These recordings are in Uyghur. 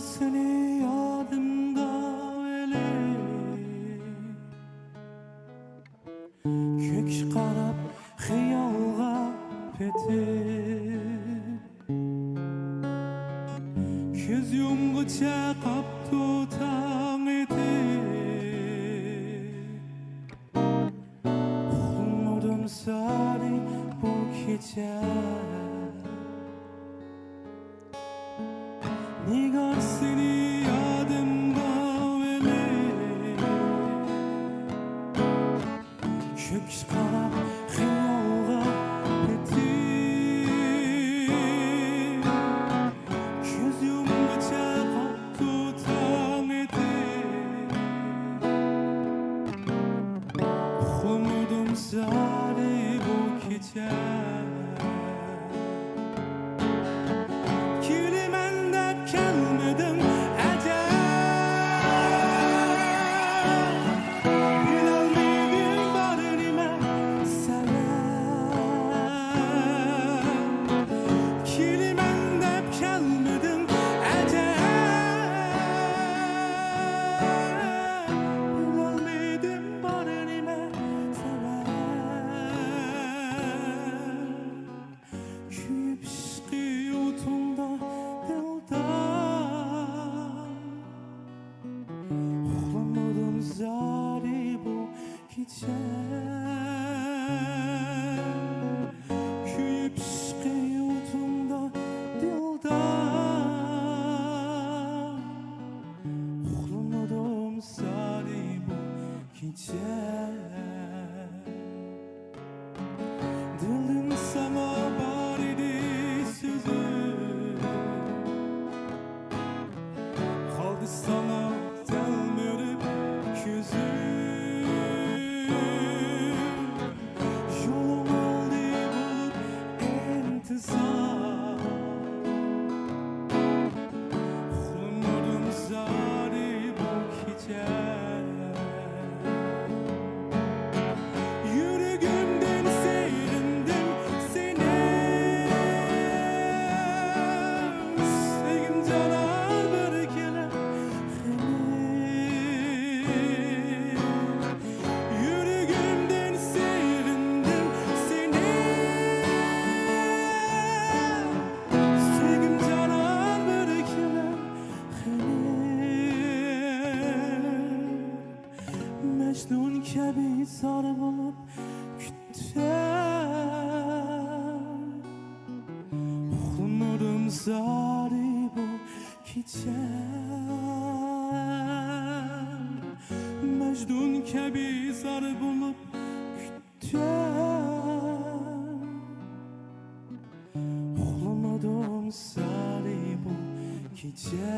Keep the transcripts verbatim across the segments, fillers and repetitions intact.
سېنى يادىمدا ئېلىپ، كۆككە قاراپ خىيالغا پېتىپ، كۆز يۇمغۇچە قاپتۇ تاڭ ئېتىپ. ئۇخلىمىدىم زادى بۇ كېچە. نىگار سېنى يادىمغا ئېلىپ، كۆككە قاراپ خىيالغا پېتىپ، كۆز يۇمغۇچە قاپتۇ تاڭ ئېتىپ. ئۇخلىمىدىم زادى بۇ كېچە. كېلىمەن دەپ كەلمىدىڭ ئەجەب. بىلەلمىدىم بار نېمە سەۋەب. كېلىمەن دەپ كەلمىدىڭ ئەجەب. بىلەلمىدىم بار نېمە سەۋەب. كۆيۈپ ئىشقى ئوتۇڭدا دىلدار. ئۇخلىمىدىم زادى بۇ كېچە. كۆيۈپ ئىشقى ئوتۇڭدا دىلدار. ئۇخلىمىدىم زادى بۇ كېچە. دىلىم ساڭا بار ئىدى سۆزۈم. قالدى ساڭا تەلمۈرۈپ كۆزۈم. يولۇڭ ئالدى بولۇپ ئىنتىزار. ئۇخلىمىدىم زادى بۇ كېچە. يۈرىكىمدىن سېغىندىم سېنى. سۆيگۈم جانان بىر كېلىڭ قېنى. يۈرىكىمدىن سېغىندىم سېنى. سۆيگۈم جانان بىر كېلىڭ قېنى. مەجنۇن كەبى زار بولۇپ كۈتتۈم. ئۇخلىمىدىم زادى بۇ كېچە. مەجنۇن كەبى زار بولۇپ كۈتتۈم. ئۇخلىمىدىم زادى بۇ كېچە.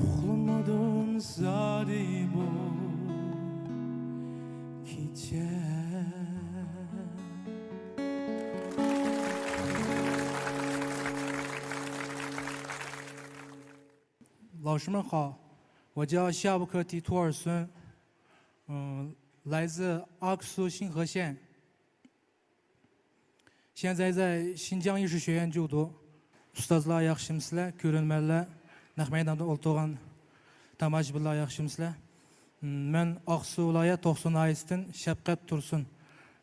ئۇخلىمىدىم زادى بۇ كېچە. 老师们好，我叫夏布克提托尔森，嗯，来自阿克苏新河县。 现在在新疆艺术学院就读. ئۇستازلار ياخشىمۇسىلەر؟ كۆرۈرمەنلەر، نەق مەيداندا ئولتۇرغان تاماشىبىنلار ياخشىمۇسىلەر؟ مەن ئاقسۇ ۋىلايەت توقسۇ ناھىيەسىدىن شەپقەت تۇرسۇن.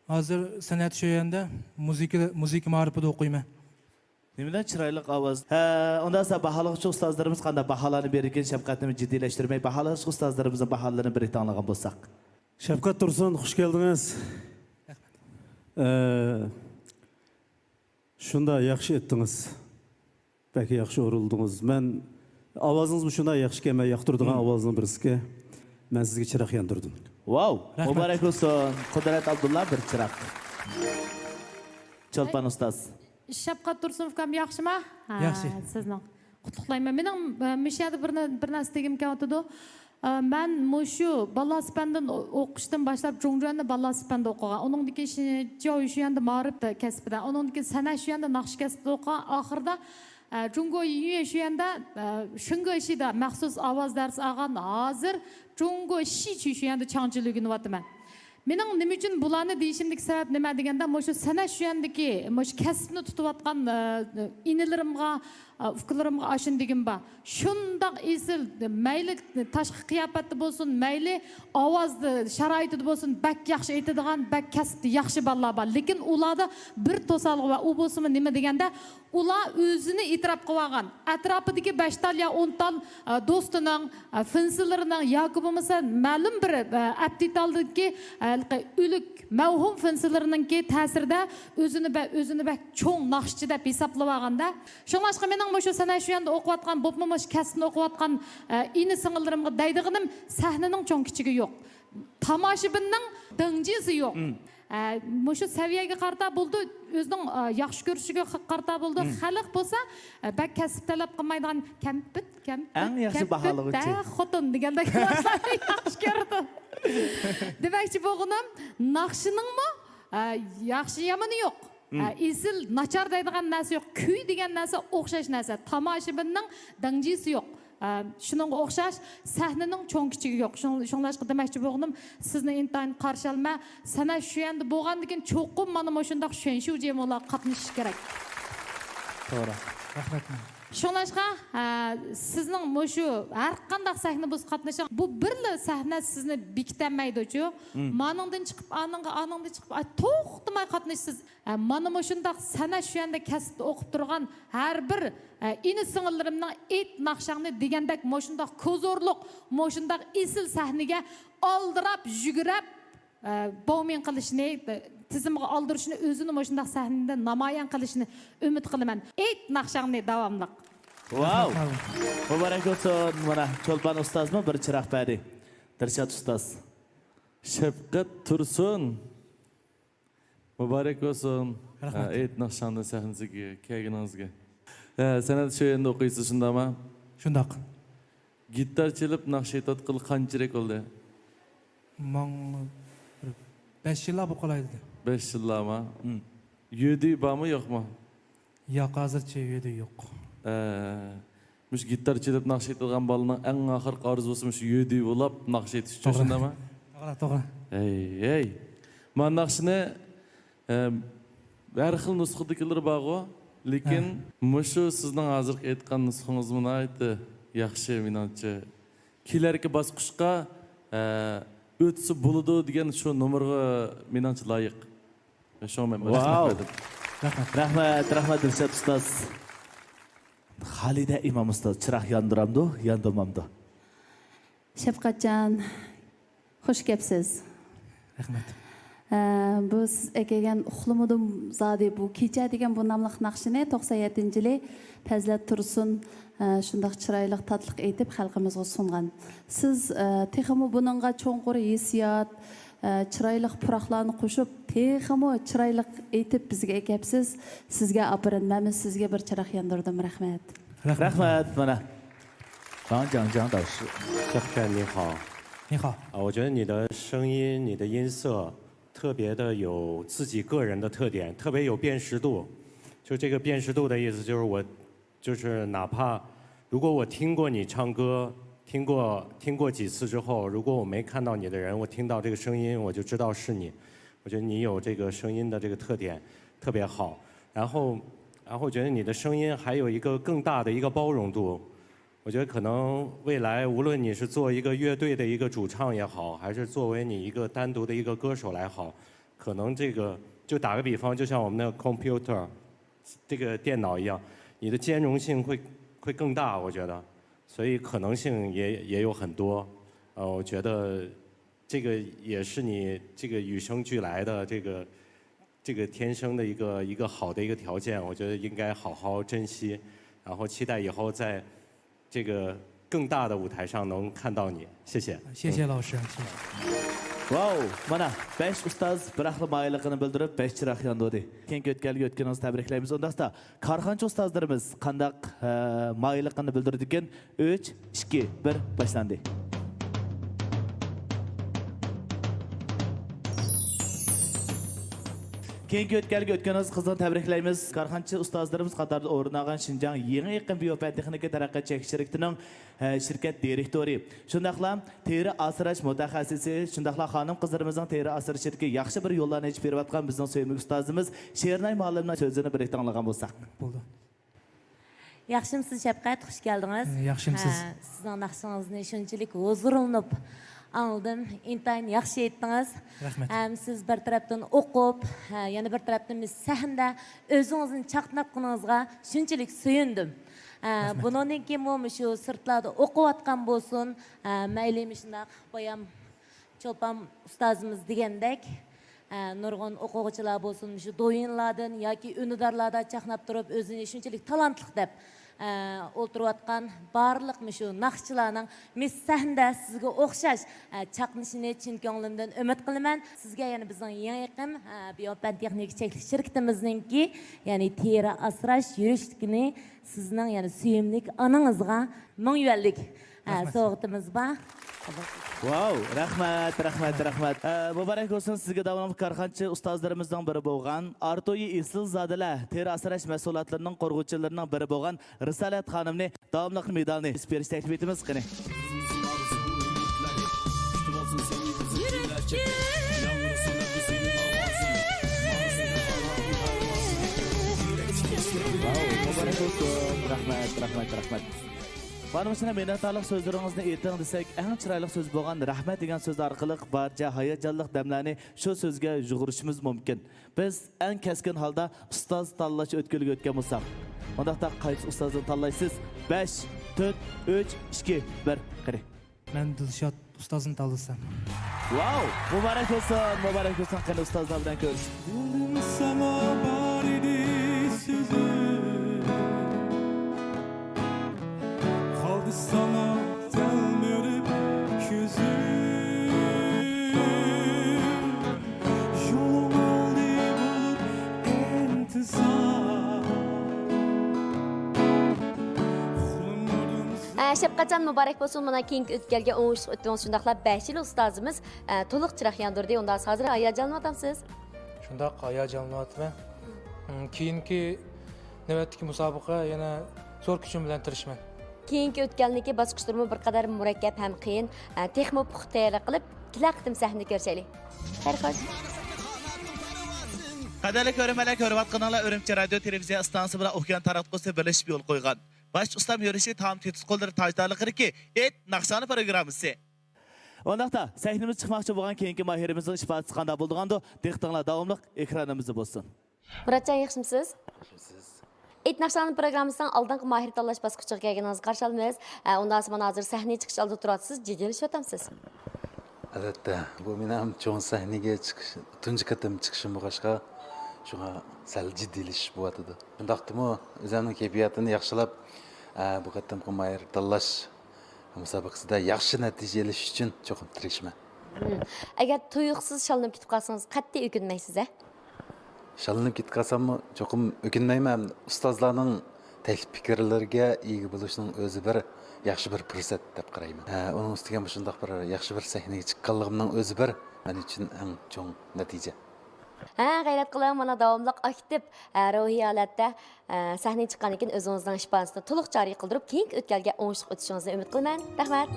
ھازىر سەنئەت شۆيەندە مۇزىكا، مۇزىكا مائارىپىدا ئوقۇيمەن. نېمىدەر چىرايلىق ئاۋاز. ھە، ئۇنداق بولسا باھالىغۇچى ئۇستازلىرىمىز قانداق باھالارنى بېرىدىكىن، شەپقەتنى جىددىيلەشتۈرمەي، باھالىغۇچى ئۇستازلىرىمىزنىڭ باھالىرىنى بىرگە ئاڭلىغان بولساق. شەپقەت تۇرسۇن، خۇش كەلدىڭىز. ئە، شۇنداق ياخشى ئېيتتىڭىز. بەك ياخشى ئورۇلدىڭىز. مەن، ئاۋازىڭىزمۇ شۇنداق ياخشىكەن، مەن ياقتۇرىدىغان ئاۋازنىڭ بىرسىكەن. مەن سىزگە چىراغ ياندۇردۇم. ۋاۋ، رەھمەت. مۇبارەك بولسۇن. قۇدرەت ئابدۇللا، بىر چىراغ. چولپان ئۇستاز. شەپقەت تۇرسۇنوف ئۇكام ياخشىما؟ ھە، ياخشى. سىزنىڭ. قۇتلۇقلايمەن. مېنىڭ، ئە، مۇشۇ يەردە بىر نە-، بىر نەرسە دېگۈم كېلىۋاتىدۇ. ئە، مەن مۇشۇ بالىلار سىپەندىن ئو-، ئوقۇشتىن باشلاپ جۇڭجۈەندە بالىلار سىپەندە ئوقۇغان. ئۇنىڭدىن كېيىن شى-، جياۋ شۈيەندە مائارىپ كەسپىدە، ئۇنىڭدىن كېيىن سەنئەت شۈيەندە ناخشا كەسپىدە ئوقۇغان. ئاخىرىدا، ئە، جۇڭگو يۈنيې شۈيەندە، ئە، شېنگېشىدا مەخسۇس ئاۋاز دەرسى ئالغان. ھازىر جۇڭگو شىچۈ شۈيەندە چاڭچىلا ئۆگىنىۋاتىمەن. مېنىڭ نېمە ئۈچۈن بۇلارنى دېيىشىمدىكى سەۋەب نېمە دېگەندە، مۇشۇ سەنئەت شۇيەندىكى مۇشۇ كەسىپنى تۇتۇۋاتقان، ئە، ئىنىلىرىمغا، ئە، ئۇكىلىرىمغا ئاشۇنى دېگۈم بار. شۇنداق ئېسىل، مەيلى تاشقى قىياپەتتە بولسۇن، مەيلى ئاۋاز شارائىتىدا بولسۇن، بەك ياخشى ئېيتىدىغان، بەك كەسىپتە ياخشى بالىلار بار. لېكىن ئۇلاردا بىر توسالغۇ بار. ئۇ بولسىمۇ نېمە دېگەندە، ئۇلار ئۆزىنى ئېتىراپ قىلىۋالغان، ئەتراپىدىكى بەش تال يا ئون تال، ئە، دوستىنىڭ، ئە، فىنسىلىرىنىڭ ياكى بولمىسا مەلۇم بىر، ئە، ئەپتىتالدىكى، ئە، ئۆلۈك، مەۋھۇم فىنسىلىرىنىڭكى تەسىرىدە ئۆزىنى بە-، ئۆزىنى بەك چوڭ ناخشىچى دەپ ھېسابلىۋالغاندا. شۇڭلاشقا مېنىڭ مۇشۇ سەنئەت شۇيەندە ئوقۇۋاتقان، بولۇپمۇ مۇشۇ كەسىپنى ئوقۇۋاتقان، ئە، ئىنى سىڭىللىرىمغا دەيدىغىنىم، سەھنىنىڭ چوڭ كىچىكى يوق. تاماشىبىننىڭ دىڭجىسى يوق. مم. ئە، مۇشۇ سەۋىيەگە قارىتا بولىدۇ، ئۆزىنىڭ، ئە، ياخشى كۆرۈشىگە قا-، قارىتا بولىدۇ. مم. خەلق بولسا، ئە، بەك كەسىپ تەلەپ قىلمايدىغان كەمپۈت، كەمپۈت، ئەڭ ياخشى كەمپۈت، باھالىغۇچى. ھە، خوتۇن دېگەندەك ناخشىلارنى ياخشى كۆرىدۇ. دېمەكچى بولغىنىم، ناخشىنىڭمۇ، ئە، ياخشى يامىنى يوق. مم. ئە، ئېسىل، ناچار دەيدىغان نەرسە يوق. كۈي دېگەن نەرسە ئوخشاش نەرسە. تاماشىبىننىڭ دىڭجىسى يوق. ئە، شۇنىڭغا ئوخشاش سەھنىنىڭ چوڭ كىچىكى يوق. شۇڭ-، شۇڭلاشقا دېمەكچى بولغىنىم، سىزنى ئىنتايىن قارشى ئالىمەن. سەنئەت شۇ يەردە بولغاندىكىن چوقۇم مانا مۇشۇنداق شۈەنشۇ جيېمۇلارغا قاتنىشىش كېرەك. توغرا. رەھمەت. شۇڭلاشقا، ئە، سىزنىڭ مۇشۇ ھەر قانداق سەھنە بولسا قاتنىشىڭ، بۇ بىرلا سەھنە سىزنى بېكىتەلمەيدۇچۇ. مم. مانىڭدىن چىقىپ، ئانىڭغا، ئانىڭدىن چىقىپ، ئاي، توختىماي قاتنىشىسىز. ئە، مانا مۇشۇنداق سەنئەت شۇ يەردە كەسىپتە ئوقۇپ تۇرغان ھەر بىر، ئە، ئىنى سىڭىللىرىمنىڭ ئېيت ناخشاڭنى دېگەندەك مۇشۇنداق كوزۇرلۇق، مۇشۇنداق ئېسىل سەھنىگە ئالدىراپ، يۈگۈرۈپ، ئە، بومىڭ قىلىشىنى، ئە، تىزىمغا ئالدۇرۇشىنى، ئۆزىنى مۇشۇنداق سەھنىدە نامايان قىلىشىنى ئۈمىد قىلىمەن. ئېيت ناخشاڭنى داۋاملىق. ۋاۋ! مۇبارەك بولسۇن. مانا، چولپان ئۇستازمۇ بىر چىراغ بەردى. دىلشات ئۇستاز. شەپقەت تۇرسۇن. مۇبارەك بولسۇن. رەھمەت. ھە، ئېيت ناخشاڭنى سەھنىسىگە كەلگىنىڭىزگە. ھە، سەنئەت شۇ يەردە ئوقۇيسىز، شۇنداقمۇ؟ شۇنداق. گىتار چېلىپ ناخشا ئېيتىۋاتقىلى قانچىلىك بولدى؟ ماڭا بىر بەش يىللار بولۇپ قالاي دېدى. بەش يىللارمۇ؟ ھىم. يۆدۈي بارمۇ، يوقمۇ؟ ياق، ھازىرچە يۆدۈي يوق. ئە، مۇشۇ گىتار چېلىپ ناخشا ئېيتىدىغان بالىنىڭ ئەڭ ئاخىرقى ئارزۇسى مۇشۇ يۆدۈي بولاپ ناخشا ئېيتىش ئۈچۈن، توغرا. شۇنداقمۇ؟ توغرا، توغرا. ھەي، ھەي. مانا ناخشىنى، ئە، ھەر خىل نۇسخىدىكىلىرى بارغۇ، لېكىن ھە. مۇشۇ سىزنىڭ ھازىرقى ئېيتقان نۇسخىڭىزمۇ ناھايىتى ياخشى، مېنىڭچە. كېلەركى باسقۇچقا، ئە، ئۆتسە بولىدۇ دېگەن شۇ نومۇرغا، مېنىڭچە، لايىق. شۇڭا مەن بۇنى ۋاۋ. رەھمەت. رەھمەت، رەھمەت، دىلشات ئۇستاز. خالىدە ئىمام ئۇستاز، چىراغ ياندۇرامدۇ، ياندۇرمامدۇ؟ شەپقەتجان، خۇش كەپسىز. رەھمەت. ئە، بۇ سىز ئەكەلگەن ئۇخلىمىدىم زادى بۇ كېچە دېگەن بۇ ناملىق ناخشىنى توقسان يەتتىنچى يىلى پەزلەت تۇرسۇن، ئە، شۇنداق چىرايلىق، تاتلىق ئېيتىپ خەلقىمىزغا سۇنغان. سىز، ئە، تېخىمۇ بۇنىڭغا چوڭقۇر ھېسسىيات، ئە، چىرايلىق پۇراقلارنى قوشۇپ، تېخىمۇ چىرايلىق ئېيتىپ بىزگە ئەكەپسىز. سىزگە ئاپىرىن، مەنمۇ سىزگە بىر چىراغ ياندۇردۇم. رەھمەت. رەھمەت. رەھمەت، مانا. 张张张导师。 شەپقەت، 你好。 你好。 啊，我觉得你的声音、你的音色特别的有自己个人的特点，特别有辨识度。就这个辨识度的意思，就是我，就是哪怕如果我听过你唱歌，听过，听过几次之后，如果我没看到你的人，我听到这个声音，我就知道是你。我觉得你有这个声音的这个特点，特别好。然后，然后我觉得你的声音还有一个更大的一个包容度。我觉得可能未来无论你是做一个乐队的一个主唱也好，还是作为你一个单独的一个歌手来好，可能这个，就打个比方，就像我们的 computer 这个电脑一样，你的兼容性会，会更大，我觉得，所以可能性也，也有很多。呃，我觉得这个也是你这个与生俱来的这个，这个天生的一个，一个好的一个条件，我觉得应该好好珍惜，然后期待以后在这个更大的舞台上能看到你。谢谢。谢谢老师，谢谢。 ۋاۋ، مانا، بەش ئۇستاز بىراقلا مايىللىقىنى بىلدۈرۈپ، بەش چىراغ ياندۇردى. كېيىنكى ئۆتكەلگە ئۆتكىنىڭىزنى تەبرىكلەيمىز. ئۇنداقتا، كارخانىچى ئۇستازلىرىمىز قانداق، ئە، مايىللىقىنى بىلدۈرىدىكىن؟ ئۈچ، ئىككى، بىر، باشلاندى. كېيىنكى ئۆتكەلگە ئۆتكىنىڭىز قىزغىن تەبرىكلەيمىز. كارخانىچى ئۇستازلىرىمىز قاتارىدا ئورۇن ئالغان شىنجاڭ يېڭى ئېقىم بىيوپەن تېخنىكا تەرەققىيات چەكلىك شىركىتىنىڭ، ئە، شىركەت دىرېكتورى، شۇنداقلا تېرە ئاسراش مۇتەخەسسىسى، شۇنداقلا خانىم-قىزلىرىمىزنىڭ تېرە ئاسرىشىدىكى ياخشى بىر يوللارنى ئېچىپ بېرىۋاتقان بىزنىڭ سۆيۈملۈك ئۇستازىمىز شېرىناي مۇئەللىمنىڭ سۆزىنى بىرلىكتە ئاڭلىغان بولساق. بولدى. ياخشىمسىز شەپقەت، خۇش كەلدىڭىز. ياخشىمسىز؟ ھە، سىزنىڭ ناخشىڭىزنى شۇنچىلىك ھۇزۇرلىنىپ ئاڭلىدىم. ئىنتايىن ياخشى ئېيتتىڭىز. رەھمەت. ھەم سىز بىر تەرەپتىن ئوقۇپ، ھە، يەنە بىر تەرەپتىن سەھنىدە ئۆزىڭىزنى چاقناتقىنىڭىزغا شۇنچىلىك سۆيۈندۈم. ھە، رەھمەت. بۇنىڭدىن كېيىنمۇ مۇشۇ سىرتلاردا ئوقۇۋاتقان بولسۇن، ھە، مەيلى مۇشۇنداق بايام چولپان ئۇستازىمىز دېگەندەك، ئە، نۇرغۇن ئوقۇغۇچىلار بولسۇن، مۇشۇ دويىنلاردىن ياكى ئۈندىدارلاردا چاقناپ تۇرۇپ، ئۆزىنى شۇنچىلىك تالانتلىق دەپ، ئە، ئولتۇرۇۋاتقان بارلىق مۇشۇ ناخشىچىلارنىڭ مىس سەھنىدە سىزگە ئوخشاش، ئە، چاقنىشىنى چىن كۆڭلۈمدىن ئۈمىد قىلىمەن. سىزگە يەنە بىزنىڭ يېڭى ئېقىم، ئە، بىيوپەن تېخنىكا چەكلىك شىركىتىمىزنىڭكى، يەنى تېرە ئاسراش يۈرۈشلۈكىنى سىزنىڭ يەنە سۆيۈملۈك ئانىڭىزغا مىڭ يۈەنلىك، ئە، رەھمەت. سوۋغىتىمىز بار. ۋاۋ، رەھمەت، رەھمەت، رەھمەت. ئە، مۇبارەك بولسۇن سىزگە داۋاملىق كارخانىچى ئۇستازلىرىمىزنىڭ بىرى بولغان، ئارتويى ئېسىلزادىلەر تېرە ئاسراش مەھسۇلاتلىرىنىڭ قۇرغۇچىلىرىنىڭ بىرى بولغان رىسالەت خانىمنى داۋاملىق مېدالنى بېرىش تەكلىپ ئېتىمىز، قېنى. ۋاۋ، مۇبارەك بولسۇن. رەھمەت، رەھمەت، رەھمەت. مانا مۇشۇنداق مىننەتدارلىق سۆزلىرىڭىزنى ئېيتىڭ دېسەك، ئەڭ چىرايلىق سۆز بولغان رەھمەت دېگەن سۆز ئارقىلىق بارچە ھاياجانلىق دەملەرنى شۇ سۆزگە يۇغۇرۇشىمىز مۇمكىن. بىز ئەڭ كەسكىن ھالدا ئۇستاز تاللاش ئۆتكىلىگە ئۆتكەن بولساق، ئۇنداقتا قايسى ئۇستازنى تاللايسىز؟ بەش، تۆت، ئۈچ، ئىككى، بىر، قېنى. مەن دىلشات ئۇستازنى تاللىسام. ۋاۋ! مۇبارەك بولسۇن، مۇبارەك بولسۇن. قېنى ئۇستازلار بىلەن كۆرۈشۈپ. گۈلۈم ساڭا بار ئىدى سۆزۈم، قالدى ساڭا تەلمۈرۈپ كۆزۈم. يولۇڭ ئالدى بولۇپ ئىنتىزار. ئۇخلىمىدىم. ئە، شەپقەتجان، مۇبارەك بولسۇن. مانا كېيىنكى ئۆتكەلگە ئوڭۇشلۇق ئۆتتىڭىز. شۇنداقلا بەش يىل ئۇستازىمىز، ئە، تولۇق چىراغ ياندۇردى. ئۇنداق ھازىر ھاياجانلىنىۋاتامسىز؟ شۇنداق، ھاياجانلىنىۋاتىمەن. م، كېيىنكى نۆۋەتتىكى مۇسابىقە يەنە زور كۈچۈم بىلەن تىرىشىمەن. كېيىنكى ئۆتكەلنىڭكى باسقۇچلىرىمۇ بىر قەدەر مۇرەككەپ ھەم قىيىن. ئە، تېخىمۇ پۇختا تەييارلىق قىلىپ، كېلەر قېتىم سەھنىدە كۆرۈشەيلى. خەير خوش. قەدىرلىك كۆرۈرمەنلەر، كۆرۈۋاتقىنىڭلار ئۈرۈمچى رادىيو تېلېۋىزىيە ئىستانسىسى بىلەن ئوكيان تاراتقۇسى بىرلىشىپ يول قويغان باش ئۇستام يۈرۈشى تام تېتىز قوللىرى تاجدارلىقىدىكى ئېيت ناخشىلار پروگراممىسى. ئۇنداقتا سەھنىمىزگە چىقماقچى بولغان كېيىنكى ماھىرىمىزنىڭ ئىپادىسى قانداق بولىدىغاندۇ؟ دىققىتىڭلار داۋاملىق ئېكرانىمىزدا بولسۇن. مۇراتجان، ياخشىمۇسىز؟ ياخشىمۇسىز؟ ئېيت ناخشىلار پروگراممىسىنىڭ ئالدىنقى ماھىرىيەت تاللاش باسقۇچىغا كەلگىنىڭىزگە قارشى ئالىمىز. ئە، ئۇنداق بولسا مانا ھازىر سەھنىگە چىقىش ئالدىدا تۇرۇۋاتىسىز، جىددىيلىشىۋاتامسىز؟ ئەلۋەتتە، بۇ مېنىڭ چوڭ سەھنىگە چىقىش، تۇنجى قېتىم چىقىشىم بولغاچقا، شۇڭا سەل جىددىيلىشىش بولۇۋاتىدۇ. شۇنداقتىمۇ ئۆزۈمنىڭ كەيپىياتىنى ياخشىلاپ، ئە، بۇ قېتىمقى ماھىرىيەت تاللاش مۇسابىقىسىدە ياخشى نەتىجە ئېلىش ئۈچۈن چوقۇم تىرىشىمەن. مم. ئەگەر تۇيۇقسىز شاللىنىپ كېتىپ قالسىڭىز، قەتئىي ئۆكۈنمەيسىز، ھە؟ شاللىنىپ كېتىپ قالساممۇ چوقۇم ئۆكۈنمەيمەن. ئۇستازلارنىڭ تەكلىپ پىكىرلىرىگە ئىگە بولۇشنىڭ ئۆزى بىر ياخشى بىر پۇرسەت دەپ قارايمەن. ھە، ئۇنىڭ ئۈستىگە مۇشۇنداق بىر ياخشى بىر سەھنىگە چىققانلىقىمنىڭ ئۆزى بىر مەن ئۈچۈن ئەڭ چوڭ نەتىجە. ھە، غەيرەت قىلىڭ، مانا داۋاملىق ئاكتىپ، ھە، روھىي ھالەتتە، ھە، سەھنىگە چىققاندىن كېيىن ئۆزىڭىزنىڭ ئىپادىسىنى تولۇق جارى قىلدۇرۇپ، كېيىنكى ئۆتكەلگە ئوڭۇشلۇق ئۆتۈشىڭىزنى ئۈمىد قىلىمەن. رەھمەت.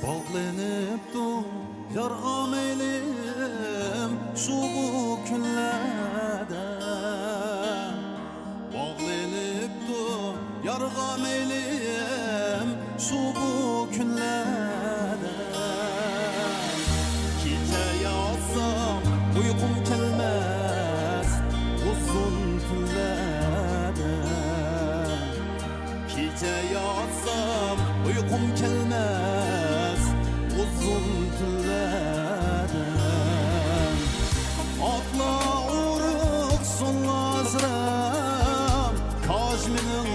باغلىنىپتۇ يارغا مەيلىم شۇ بۇ كۈنلەردە. باغلىنىپتۇ يارغا مەيلىم شۇ بۇ كۈنلەردە. كېچە ياتسام ئۇيقۇم كەلمەس ئۇزۇن تۈنلەردە. كېچە ياتسام ئۇيقۇم كەلمەس ئۇزۇن تۈنلەردە. ئاتلار ئۇرۇق سۇللازرام، كاش مېنىڭ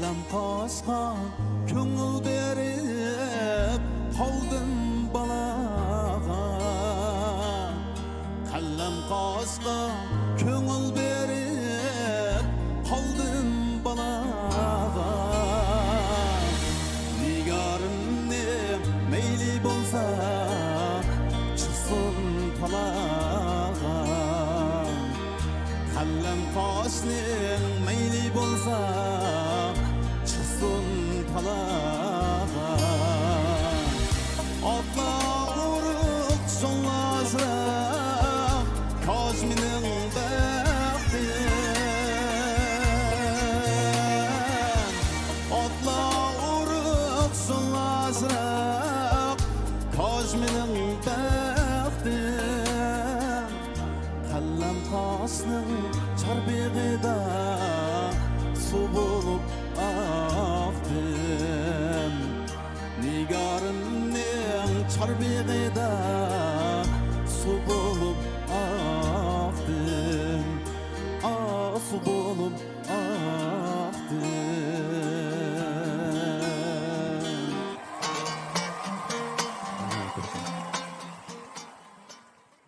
قەلەم قاشقا كۆڭۈل بېرىپ قالدىم بالاغا. قەلەم قاشقا كۆڭۈل بېرىپ قالدىم بالاغا. نىگارىمنى مەيلى بولسا چىقسۇن تالاغا. قەلەم قاشنىڭ مەيلى بولسا چىقسۇن تالاغا. ئاتلا ئۇرۇق شۇڭلاشراق كاج مېنىڭ بەختىم. ئاتلا ئۇرۇق شۇڭلاشراق كاج مېنىڭ بەختىم. قەلەم قاشنىڭ چاربېغىدا سۇ بولۇپ ئاقتىم. نىگارىمنىڭ چاربېغىدا سۇ بولۇپ ئاقتىم. ئا، سۇ بولۇپ ئاقتىم.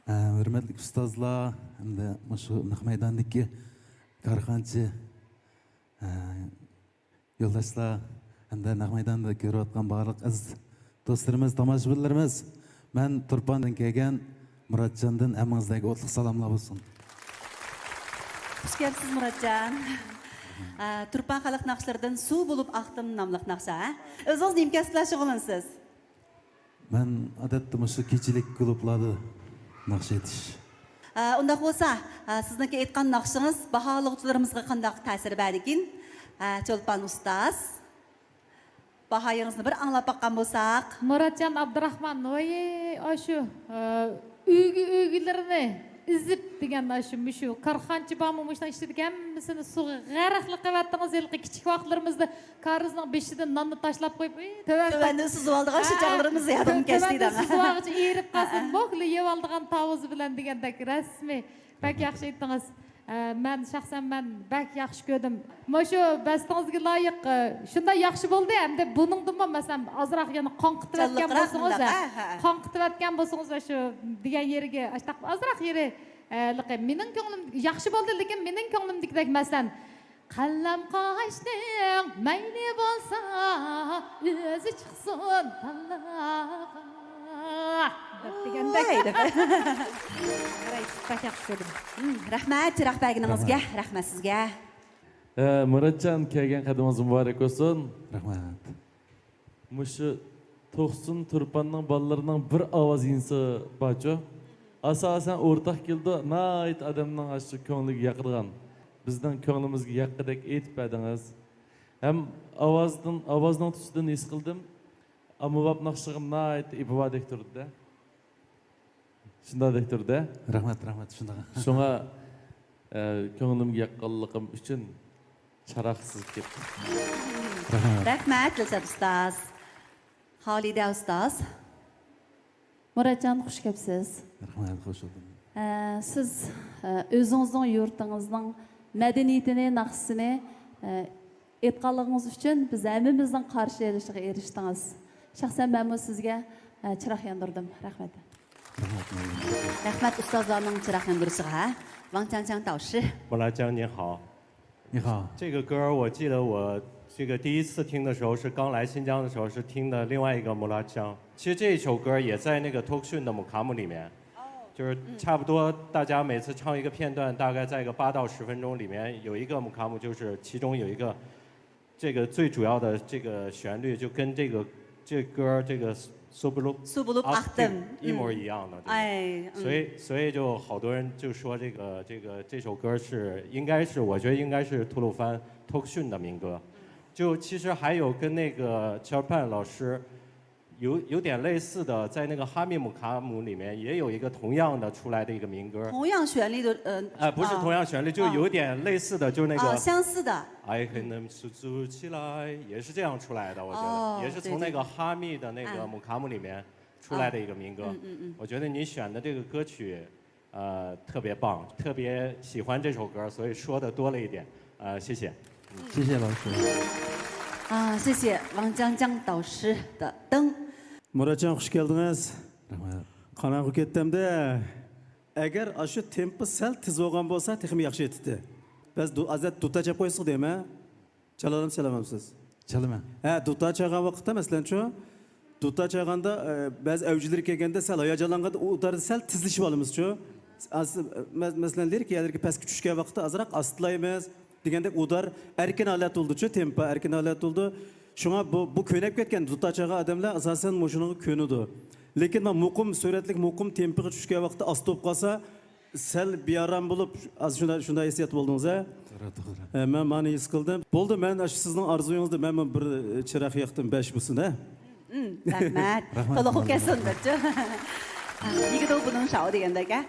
ھە، ھۆرمەتلىك ئۇستازلار ھەمدە مۇشۇ نەق مەيداندىكى كارخانىچى، ھە، يولداشلار ھەمدە نەق مەيداندا كۆرۈۋاتقان بارلىق ئەزىز دوستلىرىمىز، تاماشىبىنلىرىمىز، مەن تۇرپاندىن كەلگەن مۇراتجاندىن ھەممىڭىزلەرگە ئوتلۇق سالاملار بولسۇن. خۇش كەپسىز، مۇراتجان. ئە، تۇرپان خەلق ناخشىلىرىدىن سۇ بولۇپ ئاقتىم ناملىق ناخشا، ھە؟ ئۆزىڭىز نېمە كەسىپ بىلەن شۇغۇللىنىسىز؟ مەن ئادەتتە مۇشۇ كېچىلىك كۇلۇبلاردا ناخشا ئېيتىش. ئە، ئۇنداق بولسا، ئە، سىزنىڭكى ئېيتقان ناخشىڭىز باھالىغۇچىلىرىمىزغا قانداق تەسىر بەردىكىن؟ ئە، چولپان ئۇستاز، باھايىڭىزنى بىر ئاڭلاپ باققان بولساق. مۇراتجان ئابدۇراخمان، ۋاي، ئاشۇ، ئە، ئۈگە-ئۈگىلىرىنى ئېزىپ دېگەن ئاشۇ مۇشۇ كارخانىچى بارمۇ مۇشۇنىڭ ئىچىدىكى ھەممىسىنى سۇغا غەرقلىق قىلىۋەتتىڭىز. ھېلىقى كىچىك ۋاقىتلىرىمىزدا كارىزنىڭ بېشىدىن ناننى تاشلاپ قويۇپ، ئى، تۆۋەن تۆۋەندىن سۈزۈۋالىدىغان شۇ ھە، چاغلىرىمىز يادىمغا كەلدى تۆۋەندىن دەڭ. سۈزۈۋالغۇچە ئېرىپ قالسۇن، ھە، ھە. بوكلا يەۋالىدىغان تاۋۇزى بىلەن دېگەندەك رەسمىي. بەك ياخشى ئېيتتىڭىز. ئە، مەن شەخسەن مەن بەك ياخشى كۆردۈم. مۇشۇ بەستىڭىزگە لايىق، ئە، شۇنداق ياخشى بولدى. ئەمدى بۇنىڭدىنمۇ مەسىلەن ئازراق يەنە قاڭقىتىۋەتكەن جانلىقراق بولسىڭىز، مۇنداق، ھە، ھە، ھە. قاڭقىتىۋەتكەن بولسىڭىز، شۇ دېگەن يېرىگە ئاشتاق ئازراق يېرى، ئە، لىقى. مېنىڭ كۆڭلۈم ياخشى بولدى، لېكىن مېنىڭ كۆڭلۈمدىكىدەك مەسىلەن، قەلەم قاشنىڭ مەيلى بولسا، ئۆزى چىقسۇن تالاغا. دەپ دېگەندەك. ۋاي دەپ. راست، بەك ياخشى كۆردۈم. ھىم، رەھمەت، چىراغ بەرگىنىڭىزگە، رەھمەت. رەھمەت سىزگە. ھە، مۇراتجان، كەلگەن قەدىمىڭىز مۇبارەك بولسۇن. رەھمەت. مۇشۇ توقسۇن تۇرپاننىڭ بالىلىرىنىڭ بىر ئاۋاز يىڭنىسى بارچۇ؟ ئاساسەن ئورتاق كېلىدۇ، ناھايىتى ئادەمنىڭ ئاشۇ كۆڭلىگە ياقىدىغان، بىزنىڭ كۆڭلىمىزگە ياققىدەك ئېيتىپ بەردىڭىز. ھەم ئاۋازدىن، ئاۋازنىڭ تۈسىدىن ھېس قىلدىم، ئاممىباب ناخشىغا ناھايىتى ئىپادىدەك تۇرىدۇ-دە. شۇنداقدەك تۇرىدۇ-دە. رەھمەت، رەھمەت، شۇنداق. شۇڭا، ئە، كۆڭلۈمگە ياققانلىقىم ئۈچۈن چىراغ سىزىپ كەتتىم. رەھمەت. رەھمەت، دىلشات ئۇستاز. خالىدە ئۇستاز. مۇراتجان، خۇش كەپسىز. رەھمەت، خۇش بولدۇم. ئە، سىز، ئە، ئۆزىڭىزنىڭ يۇرتىڭىزنىڭ مەدەنىيىتىنى، ناخشىسىنى، ئە، ئېيتقانلىقىڭىز ئۈچۈن بىز ھەممىمىزنىڭ قارشى ئېلىشىغا ئېرىشتىڭىز. شەخسەن مەنمۇ سىزگە، ئە، چىراغ ياندۇردۇم. رەھمەت. رەھمەت، مەيلى. رەھمەت ئۇستازلارنىڭ چىراغ ياندۇرۇشىغا. ۋاڭ چاڭچاڭ تاۋۇشى. 木兰江，您好。 你好。 这个歌儿，我记得我这个第一次听的时候是刚来新疆的时候，是听的另外一个木拉江。其实这一首歌也在那个托克逊的木卡姆里面，就是差不多大家每次唱一个片段，大概在一个八到十分钟里面，有一个木卡姆，就是其中有一个这个最主要的这个旋律，就跟这个这歌这个苏布鲁苏布鲁阿特一模一样的，对吧？哎，嗯。所以所以就好多人就说这个这个这首歌是应该是我觉得应该是吐鲁番托克逊的民歌。就其实还有跟那个 Chopin 老师有有点类似的，在那个哈密木卡姆里面也有一个同样的出来的一个民歌。同样旋律的，呃，哎，不是同样旋律，啊，就有点类似的，就那个啊，相似的。 爱很能苏苏起来，也是这样出来的，我觉得，哦，也是从那个哈密的那个木卡姆里面出来的一个民歌。对，对，对。啊。嗯，嗯，嗯。我觉得你选的这个歌曲，呃，特别棒，特别喜欢这首歌，所以说的多了一点。呃，谢谢。 谢谢老师。啊，谢谢王江江导师的灯。 مۇراتجان، خۇش كەلدىڭىز. رەھمەت. قاراڭغۇ كەتتىمدە. ئەگەر ئاشۇ تېمپو سەل تېز بولغان بولسا، تېخىمۇ ياخشى ئېيتتى. بەس دۇ-، ئازاد دۇتا چاپ قويسىغۇ دەيمەن. چالالام، چالامامسىز؟ چالىمەن. ھە، دۇتا چالغان ۋاقىتتا، مەسىلەنچۇ، دۇتا چالغاندا، ئە، بەزى ئەۋجىلىرى كەلگەندە سەل ھاياجانلانغاندا ئۇ ئۇداردا سەل تېزلىشىپ ئالىمىزچۇ. ئاز-، مە-، مەسىلەن، لىرىك يەرلىرىگە پەسكە چۈشكەن ۋاقىتتا ئازراق ئاستىلايمىز دېگەندەك ئۇدار ئەركىن ھالەتتە بولىدۇچۇ، تېمپا ئەركىن ھالەتتە بولىدۇ. شۇڭا بۇ، بۇ كۆنۈپ كەتكەن دۇتا چالغان ئادەملەر ئاساسەن مۇشۇنىڭغا كۆنىدۇ. لېكىن مانا مۇقىم سۈرئەتلىك، مۇقىم تېمپىغا چۈشكەن ۋاقىتتا ئاستا بولۇپ قالسا، سەل بىئارام بولۇپ، ئاز شۇنداق، شۇنداق ھېسسىيات بولدىڭىز، ھە؟ توغرا، توغرا. ھە، مەن مانا ھېس قىلدىم. بولدى، مەن ئاشۇ سىزنىڭ ئارزۇيىڭىزدا مەن بىر چىراغ ياقتىم، بەش بولسۇن، ھە؟ ھىم، رەھمەت. رەھمەت، تولا قىلىپ كەتسۇن دەپچۇ. يىگىدۇ بۇنىڭ شاۋى دېگەندەك، ھە؟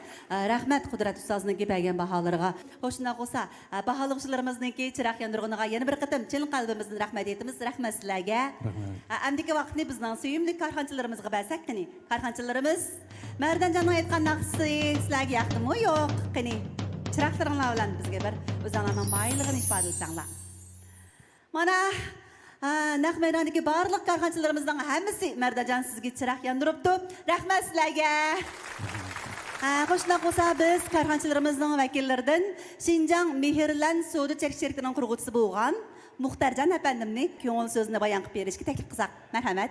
رەھمەت قۇدرەت ئۇستازنىڭكى بەرگەن باھالىرىغا. خوش، شۇنداق بولسا، باھالىغۇچىلىرىمىزنىڭكى چىراغ ياندۇرغىنىغا يەنە بىر قېتىم چىن قەلبىمىزدىن رەھمەت ئېيتىمىز. رەھمەت سىلەرگە. رەھمەت. ئەمدىكى ۋاقىتنى بىزنىڭ سۆيۈملۈك كارخانىچىلىرىمىزغا بەرسەك قېنى. كارخانىچىلىرىمىز، مەردانجاننىڭ ئېيتقان ناخشىسى سىلەرگە ياقتىمۇ يوق؟ قېنى، چىراغلىرىڭلار بىلەن بىزگە بىر ئۆزۈڭلارنىڭ مايىللىقىنى ئىپادىلىسەڭلار. مانا، ھە، نەق مەيداندىكى بارلىق كارخانىچىلىرىمىزنىڭ ھەممىسى مەردانجان سىزگە چىراغ ياندۇرۇپتۇ. رەھمەت سىلەرگە. ھە، خوش، شۇنداق بولسا بىز كارخانىچىلىرىمىزنىڭ ۋەكىللىرىدىن شىنجاڭ مېھىرلەن سودا چەك شىركىتىنىڭ قۇرغۇچىسى بولغان مۇختەرجان ئەپەندىمنى كۆڭۈل سۆزىنى بايان قىلىپ بېرىشكە تەكلىپ قىلساق. مەرھەمەت.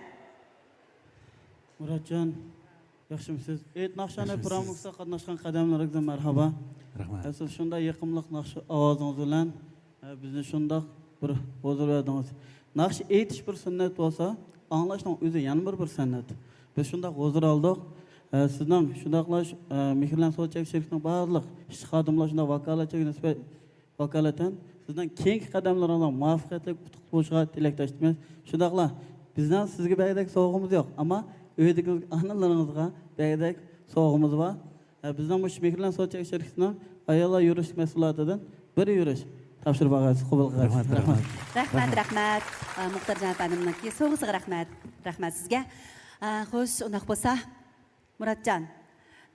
مۇراتجان، ياخشىمۇسىز؟ ئېيت ناخشانى ياخشىمۇسىز؟ پروموسىيە قاتناشقان قەدەملىرىڭىزگە مەرھابا. رەھمەت. ھە، سىز شۇنداق يېقىملىق ناخشا ئاۋازىڭىز بىلەن، ھە، بىزنى شۇنداق بىر ھۇزۇر بەردىڭىز. ناخشا ئېيتىش بىر سۈننەت بولسا، ئاڭلاشنىڭ ئۆزى يەنە بىر، بىر سەنئەت. بىز شۇنداق ھۇزۇر ئالدۇق. ھە، سىزنىڭ شۇنداقلا، ھە، مېھرىلەن سودا چەك شىركىتىنىڭ بارلىق ئىشخادىملار شۇنداق ۋاكالەتچىگە نىسبەت ۋاكالىتەن سىزنىڭ كېيىنكى قەدەملىرىڭىزنىڭ مۇۋەپپەقىيەتلىك، ئۇتۇقلۇق بولۇشىغا تىلەكداشمىز. شۇنداقلا بىزنىڭ سىزگە بەرگۈدەك سوۋغىمىز يوق، ئەمما ئۆيدىكى ئانىلىرىڭىزغا بەرگۈدەك سوۋغىمىز بار. ھە، بىزنىڭ مۇشۇ مېھرىلەن سودا چەك شىركىتىنىڭ ئاياللار يۈرۈشلۈك مەھسۇلاتىدىن بىر يۈرۈش تاپشۇرۇپ باقارسىز، قوبۇل قىلغايسىز. رەھمەت، رەھمەت. رەھمەت، رەھمەت. ئە، مۇختەرجان ئەپەندىمنىڭكى سوۋغىسىغا رەھمەت. رەھمەت سىزگە. ئە، خوش، ئۇنداق بولسا، مۇراتجان،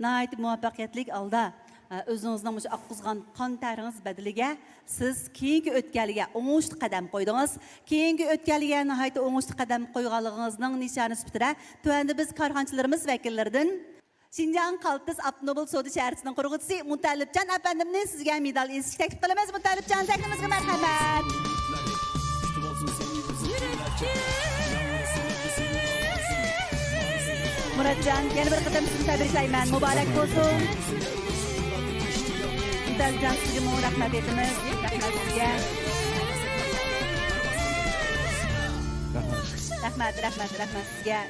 ناھايىتى مۇۋەپپەقىيەتلىك ھالدا، ئە، ئۆزىڭىزنىڭ مۇشۇ ئاققۇزغان قان تەرىڭىز بەدىلىگە سىز كېيىنكى ئۆتكەلگە ئوڭۇشلۇق قەدەم قويدىڭىز. كېيىنكى ئۆتكەلگە ناھايىتى ئوڭۇشلۇق قەدەم قويغانلىقىڭىزنىڭ نىشانى سۈپىتىدە تۆۋەندە بىز كارخانىچىلىرىمىز ۋەكىللىرىدىن شىنجاڭ قالتىس ئاپتوموبىل سودا شەھەرچىسىنىڭ قۇرغۇچىسى مۇتەللىپجان ئەپەندىمنى سىزگە مېدال ئېسىشكە تەكلىپ قىلىمىز. مۇتەللىپجان، سەھنىمىزگە مەرھەمەت. مۇراتجان، يەنە بىر قېتىم سىزنى تەبرىكلەيمەن. مۇبارەك بولسۇن. مۇتەللىپجان، سىزگىمۇ رەھمەت ئېيتىمىز. رەھمەت سىزگە. رەھمەت، رەھمەت، رەھمەت سىزگە.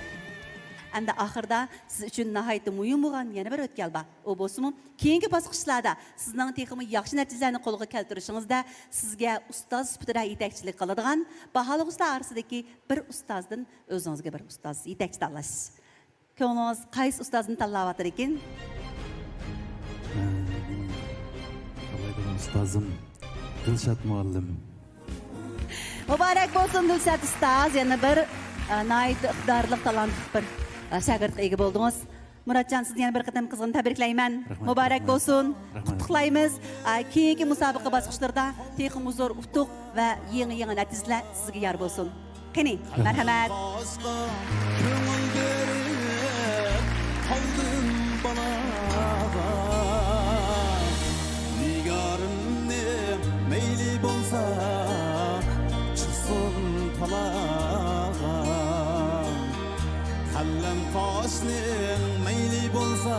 ئەمدى ئاخىرىدا سىز ئۈچۈن ناھايىتى مۇھىم بولغان يەنە بىر ئۆتكەل بار. ئۇ بولسىمۇ كېيىنكى باسقۇچلاردا سىزنىڭ تېخىمۇ ياخشى نەتىجىلەرنى قولغا كەلتۈرۈشىڭىزدە سىزگە ئۇستاز سۈپىتىدە يېتەكچىلىك قىلىدىغان باھالىغۇچىلار ئارىسىدىكى بىر ئۇستازدىن ئۆزىڭىزگە بىر ئۇستاز يېتەكچى تاللاش. كۆڭلىڭىز قايسى ئۇستازنى تاللاۋاتىدىكىن؟ مەن تاللايدىغان ئۇستازىم دىلشات مۇئەللىم. مۇبارەك بولسۇن دىلشات ئۇستاز، يەنە بىر، ئە، ناھايىتى ئىقتىدارلىق، تالانتلىق بىر، ئە، شاگىرتقا ئىگە بولدىڭىز. مۇراتجان، سىزنى يەنە بىر قېتىم قىزغىن تەبرىكلەيمەن. رەھمەت، مۇبارەك رەھمەت. بولسۇن. رەھمەت. قۇتلۇقلايمىز. ئە، كېيىنكى مۇسابىقە باسقۇچلىرىدا تېخىمۇ زور ئۇتۇق ۋە يېڭى، يېڭى نەتىجىلەر سىزگە يار بولسۇن. قېنى، مەرھەمەت. نىگارىمنى مەيلى بولسا چىقسۇن تالاغا، قەلەم قاشنىڭ مەيلى بولسا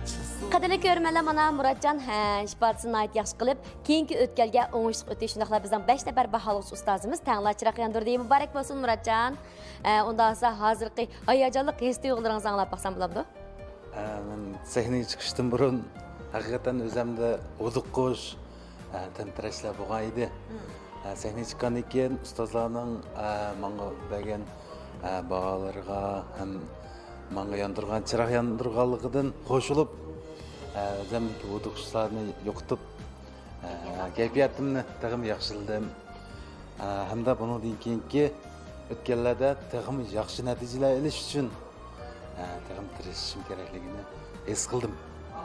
چىقسۇن. قەدىرلىك كۆرۈرمەنلەر، مانا مۇراتجان ھە ئىپادىسىنى ناھايىتى ياخشى قىلىپ، كېيىنكى ئۆتكەلگە ئوڭۇشلۇق ئۆتۈش، شۇنداقلا بىزنىڭ بەش نەپەر باھالىغۇچى ئۇستازىمىز تەڭلا چىراغ ياندۇردى. مۇبارەك بولسۇن مۇراتجان. ئە، ئۇنداق بولسا ھازىرقى ھاياجانلىق ھېس-تۇيغۇلىرىڭىزنى ئاڭلاپ باقسام بولامدۇ؟ ئە، مەن سەھنىگە چىقىشتىن بۇرۇن ھەقىقەتەن ئۆزەمدە ھودۇقۇش، ئە، تەمتىرەشلەر بولغان ئىدى. مم. ئە، سەھنىگە چىققاندىن كېيىن ئۇستازلارنىڭ، ئە، ماڭا بەرگەن، ئە، باھالىرىغا ھەم ماڭا ياندۇرغان، چىراغ ياندۇرغانلىقىدىن خوش بولۇپ، ئە، ئۆزەمدىكى ھودۇقۇشلارنى يوقىتىپ، ئە، كەيپىياتىمنى تېخىمۇ ياخشىلىدىم. ئە، ھەمدە بۇنىڭدىن كېيىنكى ئۆتكەللەردە تېخىمۇ ياخشى نەتىجىلەر ئېلىش ئۈچۈن، ئە، تېخىمۇ تىرىشىشىم كېرەكلىكىنى ھېس قىلدىم.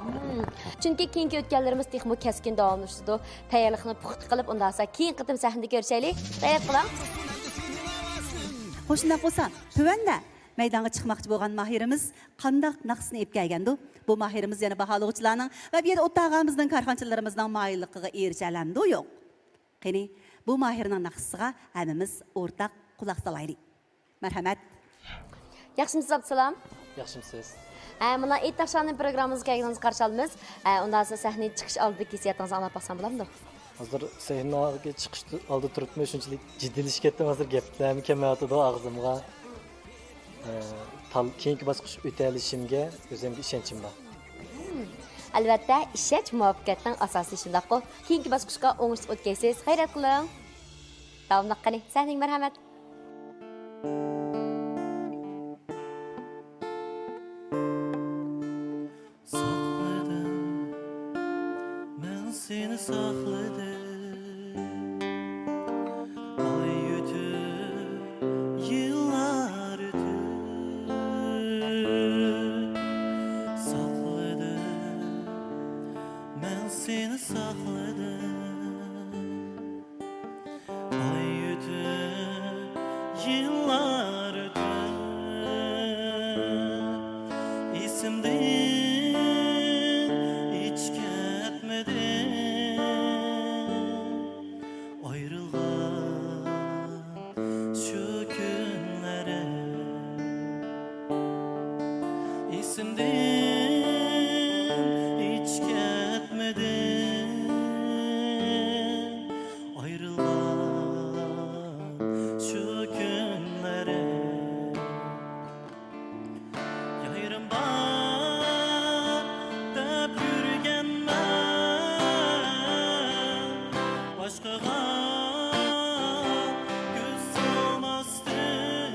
مم. چۈنكى كېيىنكى ئۆتكەللىرىمىز تېخىمۇ كەسكىن داۋاملىشىدۇ. تەييارلىقنى پۇختا قىلىپ، ئۇنداق بولسا كېيىنكى قېتىم سەھنىدە كۆرۈشەيلى. خەيرات قىلىڭ. خوش، شۇنداق بولسا، تۆۋەندە مەيدانغا چىقماقچى بولغان ماھىرىمىز قانداق ناخشىسىنى ئېلىپ كەلگەندۇ؟ بۇ ماھىرىمىز يەنە باھالىغۇچىلارنىڭ ۋە بۇ يەردە ئولتۇرغانلىرىمىزنىڭ كارخانىچىلىرىمىزنىڭ مايىللىقىغا ئېرىشەلەمدۇ يوق؟ قېنى، بۇ ماھىرنىڭ ناخشىسىغا ھەممىمىز ئورتاق قۇلاق سالايلى. مەرھەمەت. ياخشىمۇسىز، ئابدۇسالام؟ ياخشىمۇسىز؟ ھە، مانا ئېيت ئاخشامنى پروگراممىمىزغا كەلگىنىڭىزگە قارشى ئالىمىز. ھە، ئۇنداق بولسا سەھنىگە چىقىش ئالدىدىكى ھېسسىياتىڭىزنى ئاڭلاپ باقسام بولامدۇ؟ ھازىر سەھنىگە چىقىش ئالدىدا تۇرۇپمۇ شۇنچىلىك جىددىيلىشىپ كەتتىم، ھازىر گەپلەرمۇ كەلمەيۋاتىدۇ ئاغزىمغا. ئە، تال-، كېيىنكى باسقۇچقا ئۆتەلىشىمگە ئۆزۈمگە ئىشەنچىم بار. ئەلۋەتتە، ئىشەنچ مۇۋەپپەقىيەتنىڭ ئاساسى، شۇنداققۇ؟ كېيىنكى باسقۇچقا ئوڭۇشلۇق ئۆتكەيسىز. خەيرات قىلىڭ. داۋاملىق قېنى، سەھنىگە مەرھەمەت. ساقلىدىم، مەن سېنى ساقلىدىم. ئاي ئۆتۈپ، يىللار ئۆتۈپ، ساقلىدىم، مەن سېنى ساقلىدىم. ئاي ئۆتۈپ، يىللار ئۆتۈپ، ئېسىمدىن ھېچ كەتمىدى. ئايرىلغان شۇ كۈنلىرىم ئېسىمدىن ھېچ كەتمىدى. ئايرىلغان شۇ كۈنلىرىم. يارىم بار دەپ يۈرگەنمەن، باشقىغا كۆز سالماستىن.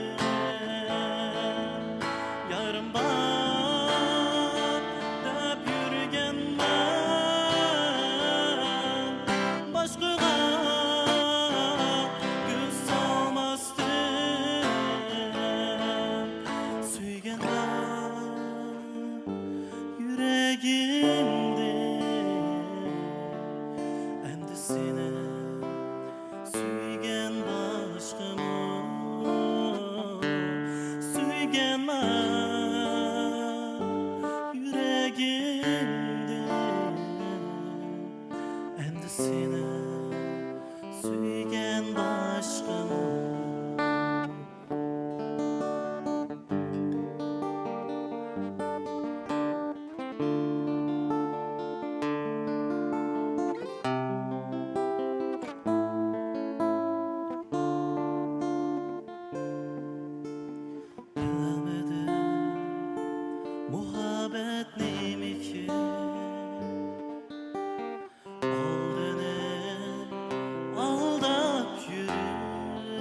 يارىم بار دەپ يۈرگەنمەن، باشقىغا كۆز سالماستىن. سۆيگەن بار يۈرەگىمدە، ئەمدى سېنى سۆيگەن باشقىمۇ؟ سۆيگەن بار يۈرەگىمدە، ئەمدى سېنى سۆيگەن باشقىمۇ؟ بىلمىدىم مۇھەببەت نېمىكىن. ئالدىنى ئالداپ يۈرۈپ،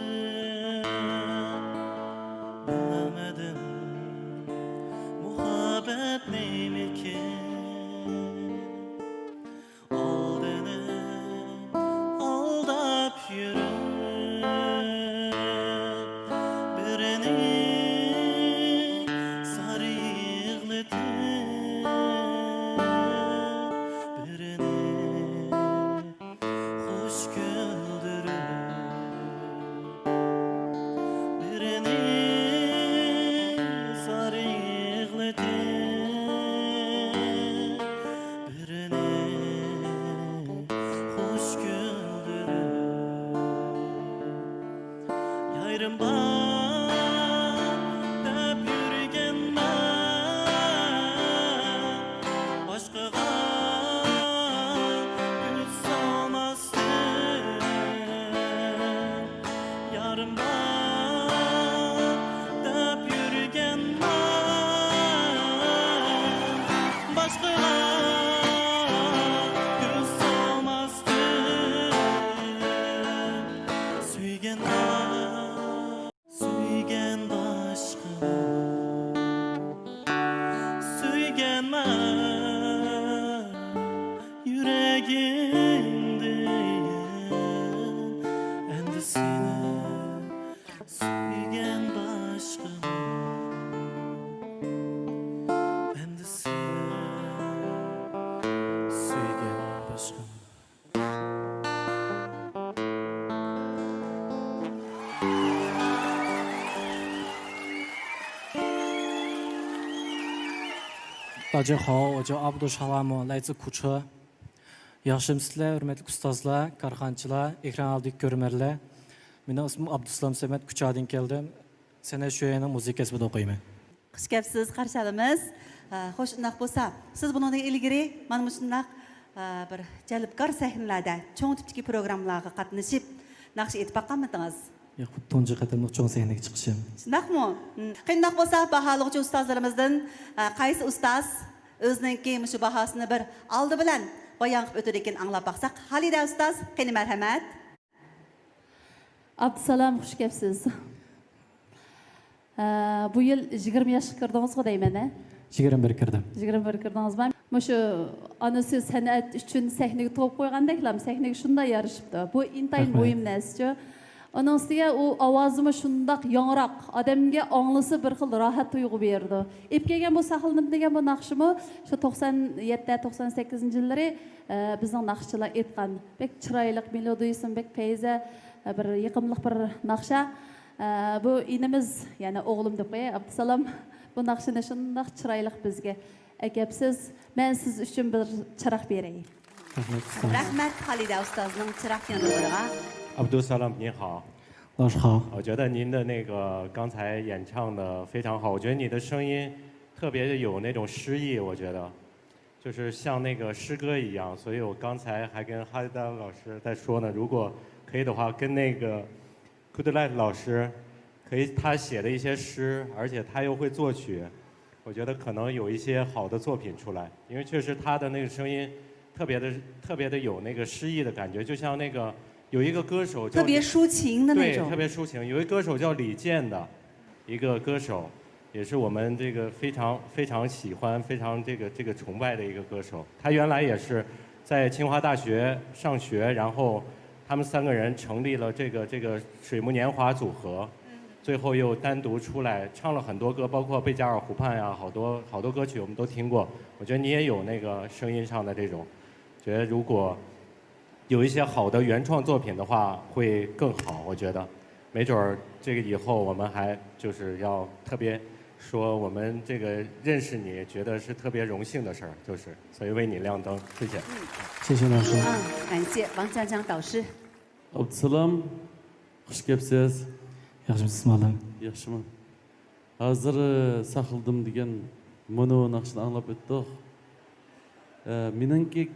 بىلمىدىم مۇھەببەت نېمىكىن. ئالدىنى ئالداپ يۈرۈپ، بىرىنى زار يىغلىتىپ، بىرىنى خۇش كۈلدۈرۈپ، بىرىنى زار يىغلىتىپ، بىرىنى خۇش كۈلدۈرۈپ. يارىم بار دەپ يۈرگەنمەن، باشقىغا كۆز سالماستىن. يارىم بار دەپ يۈرگەنمەن، باشقىغا كۆز سالماستىن. سۆيگەن بار، سۆيگەن باشقىمۇ؟ سۆيگەنمەن يۈرەگىمدىن، ئەمدى سېنى سۆيگەن باشقىمۇ؟ ئەمدى سېنى 大家好，我叫阿布多沙拉木，来自库车。 ياخشىمۇسىزلەر، ھۆرمەتلىك ئۇستازلار، كارخانىچىلار، ئېكران ئالدىدىكى كۆرۈرمەنلەر. مېنىڭ ئىسمىم ئابدۇسالام سەمەت، كۇچادىن كەلدىم. سەنئەت شۆيەنىڭ مۇزىكا كەسپىدە ئوقۇيمەن. خۇش كەپسىز، قارشى ئالىمىز. ئە، خوش، ئۇنداق بولسا، سىز بۇنىڭدىن ئىلگىرى مانا مۇشۇنداق، ئە، بىر جەلپكار سەھنىلەردە، چوڭ تىپتىكى پروگراممىلارغا قاتنىشىپ، ناخشا ئېيتىپ باققانمىدىڭىز؟ ياق، بۇ تۇنجى قېتىملىق چوڭ سەھنىگە چىقىشىم. شۇنداقمۇ؟ ھىم. قېنى، ئۇنداق بولسا، باھالىغۇچى ئۇستازلىرىمىزدىن، ئە، قايسى ئۇستاز ئۆزىنىڭكى مۇشۇ باھاسىنى بىر ئالدى بىلەن بايان قىلىپ ئۆتىدىكىن، ئاڭلاپ باقساق. خالىدە ئۇستاز، قېنى، مەرھەمەت. ئابدۇسالام، خۇش كەپسىز. ئە، بۇ يىل يىگىرمە ياشقا كىردىڭىزغۇ دەيمەن، ھە؟ يىگىرمە بىر كىردىم. يىگىرمە بىر كىردىڭىزمۇ؟ مۇشۇ ئانىسى سەنئەت ئۈچۈن سەھنىگە تۇغۇپ قويغاندەكلا، سەھنىگە شۇنداق يارىشىپتۇ. بۇ ئىنتايىن رەھمەت. مۇھىم نەرسە-چۇ. ئۇنىڭ ئۈستىگە ئۇ ئاۋازىمۇ شۇنداق ياڭراق، ئادەمگە ئاڭلىسا بىر خىل راھەت تۇيغۇ بېرىدۇ. ئېلىپ كەلگەن بۇ ساقلىنىپ دېگەن بۇ ناخشىمۇ شۇ توقسان يەتتە، توقسان سەككىزىنچى يىللىرى، ئە، بىزنىڭ ناخشىچىلار ئېيتقان. بەك چىرايلىق، مېلودىيىسىمۇ بەك پەيزە، ئە، بىر يېقىملىق بىر ناخشا. ئە، بۇ ئىنىمىز، يەنى ئوغلۇم دەپ قوياي، ئابدۇسالام بۇ ناخشىنى شۇنداق چىرايلىق بىزگە ئەكەپسىز. مەن سىز ئۈچۈن بىر چىراغ بېرەي. رەھمەت، ئۇستاز. رەھمەت، خالىدە ئۇستازنىڭ چىراغ ياندۇرغىنىغا. 阿布杜萨拉姆，您好。老师好。我觉得您的那个刚才演唱的非常好，我觉得你的声音特别的有那种诗意，我觉得就是像那个诗歌一样，所以我刚才还跟哈利丹老师在说呢，如果可以的话，跟那个 Kudulai 老师，可以他写的一些诗，而且他又会作曲，我觉得可能有一些好的作品出来，因为确实他的那个声音特别的特别的有那个诗意的感觉，就像那个有一个歌手叫特别抒情的那种。对，特别抒情。有一个歌手叫李健的，一个歌手，也是我们这个非常非常喜欢、非常这个这个崇拜的一个歌手。他原来也是在清华大学上学，然后他们三个人成立了这个这个水木年华组合，最后又单独出来唱了很多歌，包括《贝加尔湖畔》呀，好多好多歌曲我们都听过。我觉得你也有那个声音上的这种，觉得如果有一些好的原创作品的话，会更好。我觉得，没准儿这个以后我们还就是要特别说，我们这个认识你，觉得是特别荣幸的事儿，就是所以为你亮灯，谢谢。谢谢老师。嗯，感谢王江江导师。 ئابدۇسالام، خۇش كەپسىز. ياخشىمۇسىز مۇئەللىم؟ ياخشىمەن. ھازىر ساقلىدىم دېگەن مۇنۇ ناخشىنى ئاڭلاپ ئۆتتۇق. مېنىڭكى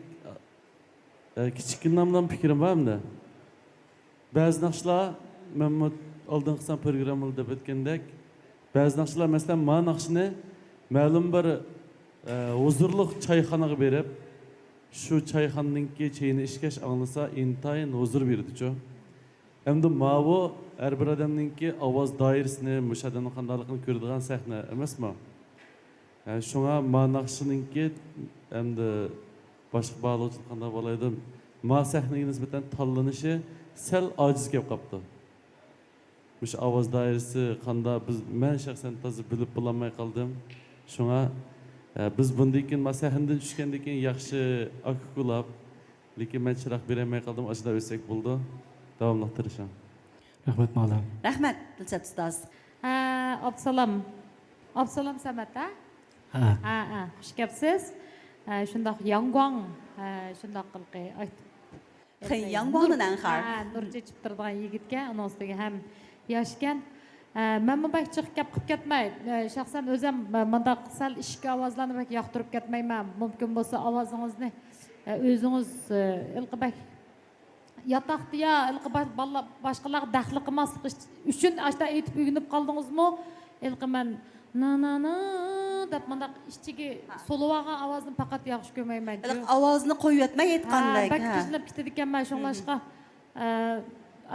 كىچىككىنە بىلەن پىكرىم بار ئەمدى. بەزى ناخشىلار، مەنمۇ ئالدىنقى سان پروگراممىدا دەپ ئۆتكەندەك، بەزى ناخشىلار، مەسىلەن، ما ناخشىنى مەلۇم بىر ھۇزۇرلۇق چايخانىغا بېرىپ، شۇ چايخانىنىڭكى چېيىنى ئىچكەچ ئاڭلىسا، ئىنتايىن ھۇزۇر بېرىدىچۇ. ئەمدى ماۋۇ ھەر بىر ئادەمنىڭكى ئاۋاز دائىرىسىنى، مۇشۇ ئادەمنىڭ قانداقلىقىنى كۆرىدىغان سەھنە ئەمەسمۇ؟ ھە، شۇڭا ما ناخشىنىڭكى ئەمدى باشقا باھالىغۇچىلار قانداق بالايدۇ؟ ما سەھنىگە نىسبەتەن تاللىنىشى سەل ئاجىز كەپ قاپتۇ. مۇشۇ ئاۋاز دائىرىسى قانداق، بىز، مەن شەخسەن تازا بىلىپ بولالماي قالدىم. شۇڭا، ئە، بىز بۇندىن كېيىن ما سەھنىدىن چۈشكەندىن كېيىن ياخشى ئاكا-ئۇكىلار، لېكىن مەن چىراغ بېرەلمەي قالدىم، ئاشۇنداق ئۆتسەك بولىدۇ. داۋاملىق تىرىشىڭ. رەھمەت مۇئەللىم. رەھمەت، دىلشات ئۇستاز. ھە، ئابدۇسالام. ئابدۇسالام سەمەت، ھە؟ ھە. ھە، ھە، خۇش كەپسىز. ھە، شۇنداق ياڭگۇاڭ، ھە، شۇنداق قىلقى. ئاي، خېن ياڭگۇاڭنى نەنخار. ھە، نۇر چېچىپ تۇرىدىغان يىگىتكەن، ئۇنىڭ ئۈستىگە ھەم ياشكەن. ھە، مەنمۇ بەك جىق گەپ قىلىپ كەتمەي. ھە، شەخسەن ئۆزەم، ھە، مۇنداق سەل ئىچكى ئاۋازلارنى بەك ياقتۇرۇپ كەتمەيمەن. مۇمكىن بولسا ئاۋازىڭىزنى، ھە، ئۆزىڭىز، ھە، ھېلىقى بەك ياتاقتا يا ھېلىقى با-، بالىلار باشقىلارغا دەخلى قىلماسلىق ئۈچۈن ئاشۇنداق ئېيتىپ ئۆگىنىپ قالدىڭىزمۇ؟ ھېلىقى مەن نا نا نا دەپ مۇنداق ئىچىگە سولىۋالغان ئاۋازنى پەقەت ياخشى كۆرمەيمەن. ھېلىقى ئاۋازنى قويۇۋەتمەي ئېيتقاندەك. بەك تىزلىنىپ كېتىدىكەنمەن شۇڭلاشقا. ئە،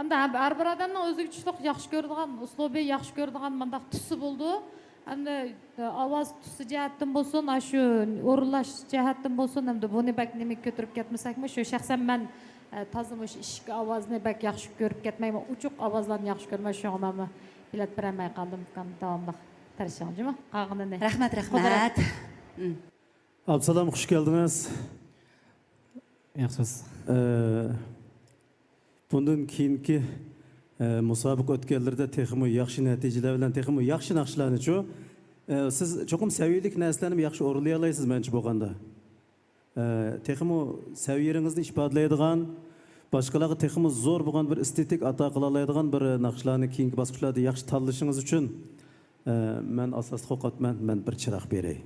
ئەمدى ھەر بىر ئادەمنىڭ ئۆزىگە چۈشلۈك ياخشى كۆرىدىغان ئۇسلۇبى، ياخشى كۆرىدىغان مۇنداق تۈسى بولىدۇ. ئەمدى ئاۋاز تۈسى جەھەتتىن بولسۇن، ئاشۇ ئورۇنلاش جەھەتتىن بولسۇن، ئەمدى بۇنى بەك نېمىگە كۆتۈرۈپ كەتمىسەكمۇ، شۇ شەخسەن مەن، ئە، تازا مۇشۇ ئىچكى ئاۋازنى بەك ياخشى كۆرۈپ كەتمەيمەن، ئوچۇق ئاۋازلارنى ياخشى كۆرىمەن، شۇڭا مەنمۇ بېلەت بېرەلمەي قالدىم. ئۇكام، داۋاملىق تىرىشىڭ جۇمۇ، قالغىنىنى. رەھمەت، رەھمەت. ئابدۇسالام، خۇش كەلدىڭىز. ياخشىمۇسىز؟ ئە، بۇندىن كېيىنكى، ئە، مۇسابىقە ئۆتكەنلىرىدە تېخىمۇ ياخشى نەتىجىلەر بىلەن تېخىمۇ ياخشى ناخشىلارنىچۇ، ئە، سىز چوقۇم سەۋىيەلىك نەرسىلەرنى ياخشى ئورۇنلىيالايسىز، مەنچە بولغاندا. ئە، تېخىمۇ سەۋىيەڭىزنى ئىپادىلەيدىغان، باشقىلارغا تېخىمۇ زور بولغان بىر ئېستېتىك ئاتا قىلالايدىغان بىر ناخشىلارنى كېيىنكى باسقۇچلاردا ياخشى تاللىشىڭىز ئۈچۈن، ئە، مەن ئاساسلىق ھوقۇقمەن، مەن بىر چىراغ بېرەي.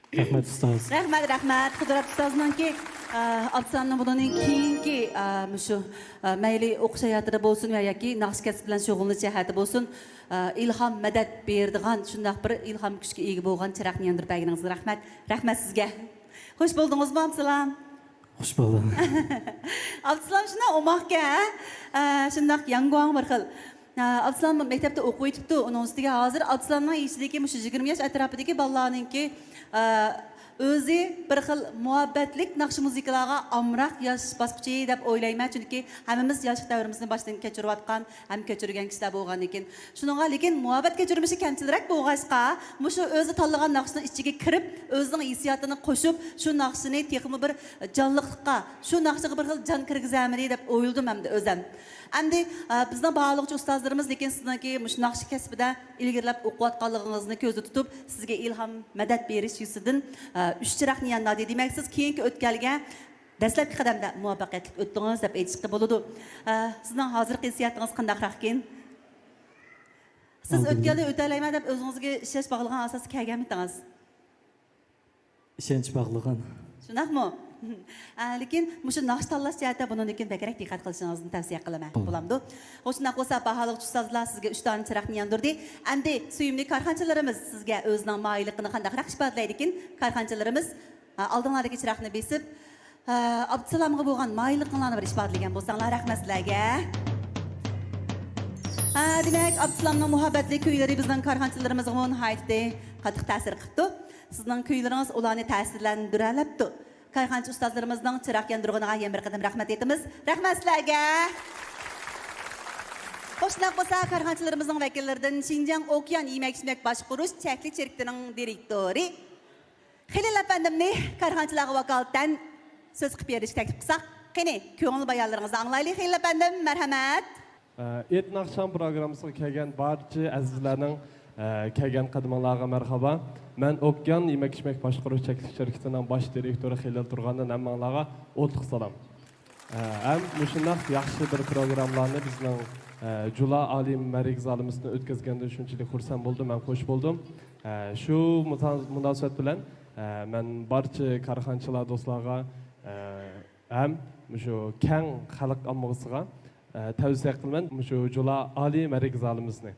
رەھمەت، ئۇستاز. رەھمەت، رەھمەت. قۇدرەت ئۇستازنىڭكى، ئە، ئابدۇسالامنىڭ بۇنىڭدىن كېيىنكى، ئە، مۇشۇ، ئە، مەيلى ئوقۇش ھاياتىدا بولسۇن ۋە ياكى ناخشا كەسپى بىلەن شۇغۇللىنىش جەھەتتە بولسۇن، ئە، ئىلھام، مەدەت بېرىدىغان شۇنداق بىر ئىلھام كۈچكە ئىگە بولغان چىراغنى ياندۇرۇپ بەرگىنىڭىزگە رەھمەت. رەھمەت سىزگە. خوش بولدىڭىزمۇ، ئابدۇسالام؟ خوش بولدۇم. ئابدۇسالام شۇنداق ئوماقكەن، ھە؟ ئە، شۇنداق ياڭگۇاڭ بىر خىل. ئە، ئابدۇسالام مەكتەپتە ئوقۇۋېتىپتۇ، ئۇنىڭ ئۈستىگە ھازىر ئابدۇسالامنىڭ يېشىدىكى مۇشۇ يىگىرمە ياش ئەتراپىدىكى بالىلارنىڭكى، ئە، ئۆزى بىر خىل مۇھەببەتلىك ناخشا مۇزىكىلارغا ئامراق ياش باسقۇچى دەپ ئويلايمەن، چۈنكى ھەممىمىز ياشلىق دەۋرىمىزنى باشتىن كەچۈرۈۋاتقان ھەم كەچۈرگەن كىشىلەر بولغاندىكىن. شۇنىڭغا لېكىن مۇھەببەت كەچۈرمىشى كەمچىلرەك بولغاچقا، مۇشۇ ئۆزى تاللىغان ناخشىنىڭ ئىچىگە كىرىپ، ئۆزىنىڭ ھېسسىياتىنى قوشۇپ، شۇ ناخشىنى تېخىمۇ بىر جانلىقلىققا، شۇ ناخشىغا بىر خىل جان كىرگۈزەلمىدى دەپ ئويلىدىم ئەمدى ئۆزەم. ئەمدى، ئە، بىزنىڭ باھالىغۇچى ئۇستازلىرىمىز، لېكىن سىزنىڭكى مۇشۇ ناخشا كەسپىدە ئىلگىرىلەپ ئوقۇۋاتقانلىقىڭىزنى كۆزدە تۇتۇپ، سىزگە ئىلھام، مەدەت بېرىش يۈزىسىدىن، ئە، ئۈچ چىراغنى ياندۇردى. دېمەك، سىز كېيىنكى ئۆتكەلگە دەسلەپكى قەدەمدە مۇۋەپپەقىيەتلىك ئۆتتىڭىز دەپ ئېيتىشقا بولىدۇ. ئە، سىزنىڭ ھازىرقى ھېسسىياتىڭىز قانداقراقكىن؟ سىز ئالدىن ئۆتكەلنى ئۆتەلەيمەن دەپ ئۆزىڭىزگە ئىشەنچ باغلىغان ئاساستا كەلگەنمىدىڭىز؟ ئىشەنچ باغلىغان. شۇنداقمۇ؟ ئە، لېكىن مۇشۇ ناخشا تاللاش جەھەتتە بۇنىڭدىن كېيىن بەكرەك دىققەت قىلىشىڭىزنى تەۋسىيە قىلىمەن. بولىدۇ. بولامدۇ؟ شۇنداق بولسا، باھالىغۇچى ئۇستازلار سىزگە ئۈچ دانە چىراغنى ياندۇردى. ئەمدى سۆيۈملۈك كارخانىچىلىرىمىز سىزگە ئۆزىنىڭ مايىللىقىنى قانداقراق ئىپادىلەيدىكىن؟ كارخانىچىلىرىمىز، ئە، ئالدىڭلاردىكى چىراغنى بېسىپ، ئابدۇسالامغا بولغان مايىللىقىڭلارنى بىر ئىپادىلىگەن بولساڭلار، رەھمەت سىلەرگە. ھە، دېمەك، ئابدۇسالامنىڭ مۇھەببەتلىك كۈيلىرى بىزنىڭ كارخانىچىلىرىمىزغىمۇ ناھايىتى قاتتىق تەسىر قىپتۇ. سىزنىڭ كۈيلىرىڭىز ئۇلارنى تەسىرلەندۈرەلەپتۇ. كارخانىچى ئۇستازلىرىمىزنىڭ چىراغ ياندۇرغىنىغا يەنە بىر قېتىم رەھمەت ئېيتىمىز. رەھمەت سىلەرگە. خوش، شۇنداق بولسا، كارخانىچىلىرىمىزنىڭ ۋەكىللىرىدىن شىنجاڭ ئوكيان يېمەك-ئىچمەك باشقۇرۇش چەكلىك شىركىتىنىڭ دىرېكتورى خېلىل ئەپەندىمنى كارخانىچىلارغا ۋاكالىتەن سۆز قىلىپ بېرىشكە تەكلىپ قىلساق. قېنى، كۆڭۈل بايانلىرىڭىزنى ئاڭلايلى، خېلىل ئەپەندىم، مەرھەمەت. ئە، ئېيت ناخشام پروگراممىسىغا كەلگەن بارچە ئەزىزلەرنىڭ، ئە، كەلگەن قەدىمىڭلارغا مەرھابا. مەن ئوكيان يېمەك-ئىچمەك باشقۇرۇش چەكلىك شىركىتىنىڭ باش دىرېكتورى خېلىل تۇرغاندىن ھەممىڭلارغا ئوتلۇق سالام. ئە، ھەم مۇشۇنداق ياخشى بىر پروگراممىلارنى بىزنىڭ، ئە، جۇلا ئالىي مەرىكە زالىمىزدا ئۆتكۈزگەندىن شۇنچىلىك خۇرسەن بولدۇم ھەم خوش بولدۇم. ئە، شۇ مۇتا-، مۇناسىۋەت بىلەن، ئە، مەن بارچە كارخانىچىلار دوستلارغا، ئە، ھەم مۇشۇ كەڭ خەلق ئاممىسىغا، ئە، تەۋسىيە قىلىمەن مۇشۇ جۇلا ئالىي مەرىكە زالىمىزنى.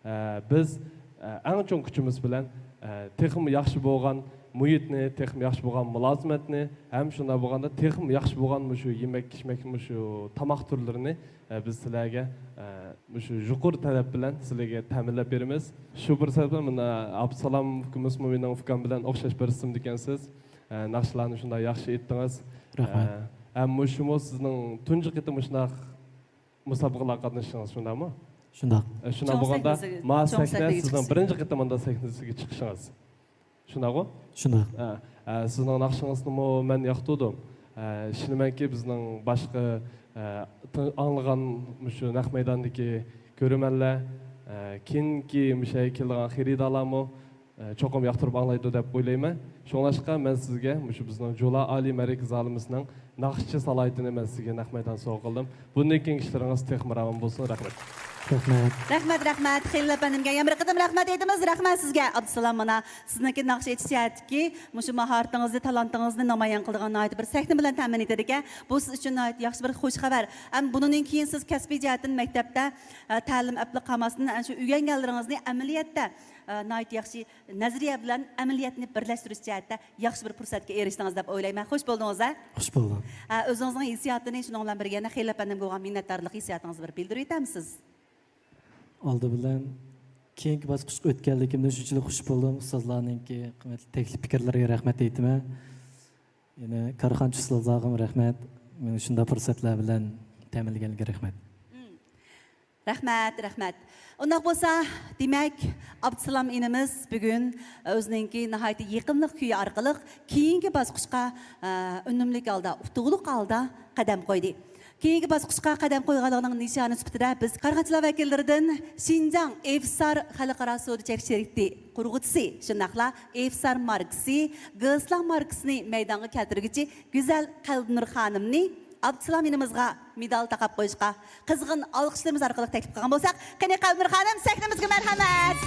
ئە، بىز، ئە، ئەڭ چوڭ كۈچىمىز بىلەن، ئە، تېخىمۇ ياخشى بولغان مۇھىتنى، تېخىمۇ ياخشى بولغان مۇلازىمەتنى، ھەم شۇنداق بولغاندا تېخىمۇ ياخشى بولغان مۇشۇ يېمەك-ئىچمەك، مۇشۇ تاماق تۈرلىرىنى، ئە، بىز سىلەرگە، ئە، مۇشۇ يۇقىرى تەلەپ بىلەن سىلەرگە تەمىنلەپ بېرىمىز. شۇ پۇرسەت بىلەن مانا ئابدۇسالام ئۇكىمىزمۇ مېنىڭ ئۇكام بىلەن ئوخشاش بىر ئىسىمدىكەنسىز. ئە، ناخشىلارنى شۇنداق ياخشى ئېيتتىڭىز. رەھمەت. ئە، ھەم مۇشۇمۇ سىزنىڭ تۇنجى قېتىم مۇشۇنداق مۇسابىقىلارغا قاتنىشىشىڭىز، شۇنداقمۇ؟ شۇنداق. ئە، شۇنداق چوڭ بولغاندا، سەھنىسىگە، ما چوڭ سەھنە سەھنىگە سىزنىڭ چىقىسىز. بىرىنچى قېتىم مۇنداق سەھنىسىگە چىقىشىڭىز. شۇنداقمۇ؟ شۇنداق. ئە، ئە، سىزنىڭ ناخشىڭىزنىمۇ مەن ياقتۇردۇم. ئە، ئىشىنىمەنكى، بىزنىڭ باشقا، ئە، تىڭ-، ئاڭلىغان مۇشۇ نەق مەيداندىكى كۆرۈرمەنلەر، ئە، كېيىنكى مۇشۇ يەرگە كېلىدىغان خېرىدارلارمۇ، ئە، چوقۇم ياقتۇرۇپ ئاڭلايدۇ دەپ ئويلايمەن. شۇڭلاشقا مەن سىزگە مۇشۇ بىزنىڭ جۇلا ئالىي مەرىكە زالىمىزنىڭ ناخشىچى سالاھىيىتىنى مەن سىزگە نەق مەيدان سوۋغا قىلدىم. بۇندىن كېيىنكى ئىشلىرىڭىز تېخىمۇ راۋان بولسۇن. رەھمەت. رەھمەت. رەھمەت، رەھمەت. خېلىل ئەپەندىمگە يەنە بىر قېتىم رەھمەت ئېيتىمىز. رەھمەت سىزگە، ئابدۇسالام. مانا سىزنىڭكى ناخشا ئېيتىش جەھەتتىكى مۇشۇ ماھارىتىڭىزنى، تالانتىڭىزنى نامايان قىلىدىغان ناھايىتى بىر سەھنە بىلەن تەمىن ئېتىدىكەن. بۇ سىز ئۈچۈن ناھايىتى ياخشى بىر خۇش خەۋەر. ھەم بۇنىڭدىن كېيىن سىز كەسپىي جەھەتتىن مەكتەپتە، ئە، تەلىم ئەپلا قالماستىن، ئەنە شۇ ئۆگەنگەنلىرىڭىزنى ئەمەلىيەتتە، ئە، ناھايىتى ياخشى نەزەرىيە بىلەن ئەمەلىيەتنى بىرلەشتۈرۈش جەھەتتە ياخشى بىر پۇرسەتكە ئېرىشتىڭىز دەپ ئويلايمەن. خوش بولدىڭىز، ھە؟ خوش بولدۇم. ئە، ئۆزىڭىزنىڭ ھېسسىياتىنى، شۇنىڭ بىلەن بىرگە يەنە خېلىل ئەپەندىمگە بولغان مىننەتدارلىق ھېسسىياتىڭىزنى بىر بىلدۈرۈۋېتەمسىز؟ ئالدى بىلەن كېيىنكى باسقۇچقا ئۆتكەنلىكىمدىن شۇنچىلىك خۇش بولدۇم. ئۇستازلارنىڭكى قىممەتلىك تەكلىپ پىكىرلىرىگە رەھمەت ئېيتىمەن. يەنە كارخانىچى ئۇستازلارغىمۇ رەھمەت. مېنى شۇنداق پۇرسەتلەر بىلەن تەمىنلىگەنلىكىگە رەھمەت. مم. رەھمەت، رەھمەت. ئۇنداق بولسا، دېمەك، ئابدۇسالام ئىنىمىز بۈگۈن ئۆزىنىڭكى ناھايىتى يېقىملىق كۈيى ئارقىلىق كېيىنكى باسقۇچقا، ئە، ئۈنۈملۈك ھالدا، ئۇتۇقلۇق ھالدا قەدەم قويدى. كېيىنكى باسقۇچقا قەدەم قويغانلىقىنىڭ نىشانى سۈپىتىدە بىز قارىغانچىلار ۋەكىللىرىدىن شىنجاڭ ئېفسار خەلقئارا سودا چەكلىك شىركىتى قۇرغۇچىسى، شۇنداقلا ئېفسار ماركىسى، گېسلار ماركىسىنى مەيدانغا كەلتۈرگۈچى گۈزەل قەلبىنۇر خانىمنى ئابدۇسالام ئىنىمىزغا مېدال تاقاپ قويۇشقا قىزغىن ئالقىشلىرىمىز ئارقىلىق تەكلىپ قىلغان بولساق، قېنى، قەلبىنۇر خانىم، سەھنىمىزگە مەرھەمەت!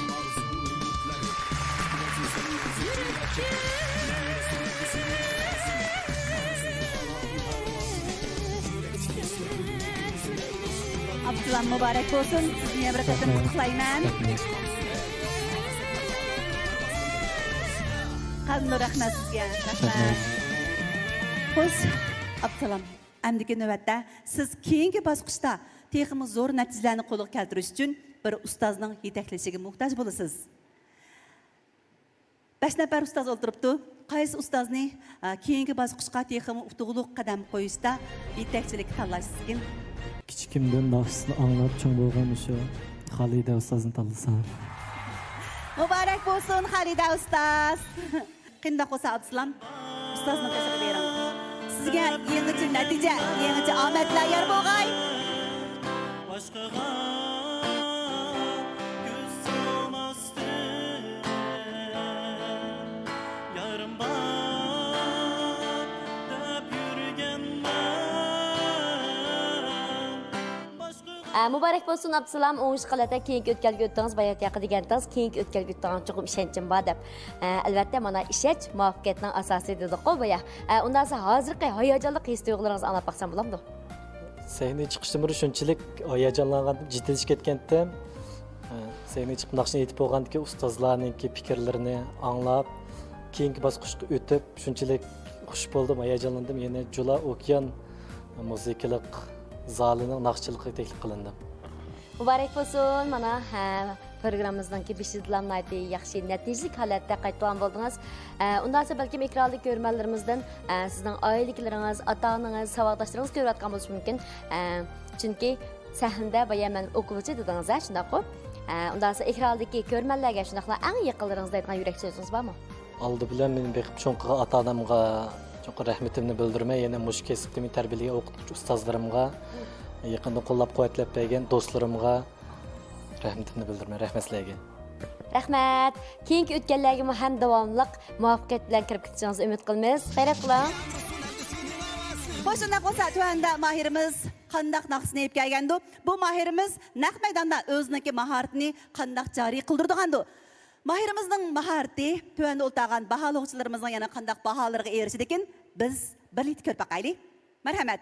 ئابدۇسالام، مۇبارەك بولسۇن. سىزنى يەنە بىر قېتىم قۇتلۇقلايمەن. قەلبىنۇر، رەھمەت سىزگە. رەھمەت. خوش، ئابدۇسالام. ئەمدىكى نۆۋەتتە سىز كېيىنكى باسقۇچتا تېخىمۇ زور نەتىجىلەرنى قولغا كەلتۈرۈش ئۈچۈن بىر ئۇستازنىڭ يېتەكلىشىگە موھتاج بولىسىز. بەش نەپەر ئۇستاز ئولتۇرۇپتۇ. قايسى ئۇستازنى، ئە، كېيىنكى باسقۇچقا تېخىمۇ ئۇتۇقلۇق قەدەم قويۇشتا يېتەكچىلىككە تاللاشسىكىن؟ كىچىكىمدىن ناخشىسىنى ئاڭلاپ چوڭ بولغان مۇشۇ خالىدە ئۇستازنى تاللىسام. مۇبارەك بولسۇن، خالىدە ئۇستاز! قېنى قوسا ئابدۇسالام، ئۇستازنىڭ قېشىغا بېرىڭ. سىزگە يېڭىچە نەتىجە، يېڭىچە ئامەتلەر يار بولغاي. باشقىغا كۆز سالماستىن، يارىم بار دەپ يۈرگەنمەن. ئە، مۇبارەك بولسۇن، ئابدۇسالام، ئوڭۇشلۇق ھالەتتە كېيىنكى ئۆتكەلگە ئۆتتىڭىز، باياتى ھەققىدە دېگەنتىڭىز، كېيىنكى ئۆتكەلگە ئۆتىدىغان چوقۇم ئىشەنچىم بار دەپ. ئە، ئەلۋەتتە، مانا، ئىشەنچ مۇۋەپپەقىيەتنىڭ ئاساسى دېدۇققۇ بايا. ئە، ئۇنداق بولسا، ھازىرقى ھاياجانلىق ھېس-تۇيغۇلىرىڭىزنى ئاڭلاپ باقسام بولامدۇ؟ سەھنىگە چىقىشتىن بۇرۇن شۇنچىلىك ھاياجانلانغان، جىددىيلىشىپ كەتكەنتىم. ئە، سەھنىگە چىقىپ ناخشىنى ئېيتىپ بولغاندىكىن ئۇستازلارنىڭكى پىكىرلىرىنى ئاڭلاپ، كېيىنكى باسقۇچقا ئۆتۈپ، شۇنچىلىك خۇش بولدۇم، ھاياجانلاندىم. يەنە جۇلا ئوكيان مۇزىكىلىق زالىنىڭ ناخشىچىلىقىغا تەكلىپ قىلىندىم. مۇبارەك بولسۇن! مانا، ھە، پروگراممىمىزنىڭكى بېشىدىلا ناھايىتى ياخشى، نەتىجىلىك ھالەتتە قايتىدىغان بولدىڭىز. ئە، ئۇنداق بولسا بەلكىم ئېكراندا كۆرۈرمەنلىرىمىزدىن، ئە، سىزنىڭ ئائىلىدىكىلىرىڭىز، ئاتا-ئانىڭىز، ساۋاقداشلىرىڭىز كۆرۈۋاتقان بولۇشى مۇمكىن. ئە، چۈنكى سەھنىدە بايا مەن ئوقۇغۇچى دېدىڭىز، ھە، شۇنداققۇ؟ ئە، ئۇنداق بولسا ئېكران ئالدىدىكى كۆرۈرمەنلەرگە، شۇنداقلا ئەڭ يېقىنلىرىڭىزغا دەيدىغان يۈرەك سۆزىڭىز بارمۇ؟ ئالدى بىلەن مېنى بېقىپ چوڭ قىلغان ئاتا-ئانامغا چوڭقۇر رەھمىتىمنى بىلدۈرىمەن. يەنە مۇشۇ كەسىپتە مېنى تەربىيەلىگەن ئوقۇتقۇچى ئۇستازلىرىمغا، يېقىندىن قوللاپ-قۇۋۋەتلەپ بەرگەن دوستلىرىمغا رەھمىتىمنى بىلدۈرىمەن. رەھمەت سىلەرگە. رەھمەت. كېيىنكى ئۆتكەللەرگىمۇ ھەم داۋاملىق مۇۋەپپەقىيەت بىلەن كىرىپ كېتىشىڭىزنى ئۈمىد قىلىمىز. خەيرات قىلىڭ. خوش، شۇنداق بولسا، تۆۋەندە ماھىرىمىز قانداق ناخشىسىنى ئېلىپ كەلگەندۇ؟ بۇ ماھىرىمىز نەق مەيداندا ئۆزىنىڭكى ماھارىتىنى قانداق جارى قىلدۇرىدىغاندۇ؟ ماھىرىمىزنىڭ ماھارىتى تۆۋەندە ئولتۇرغان باھالىغۇچىلىرىمىزنىڭ يەنە قانداق باھالىرىغا ئېرىشىدىكىن، بىز بىرلىكتە كۆرۈپ باقايلى. مەرھەمەت.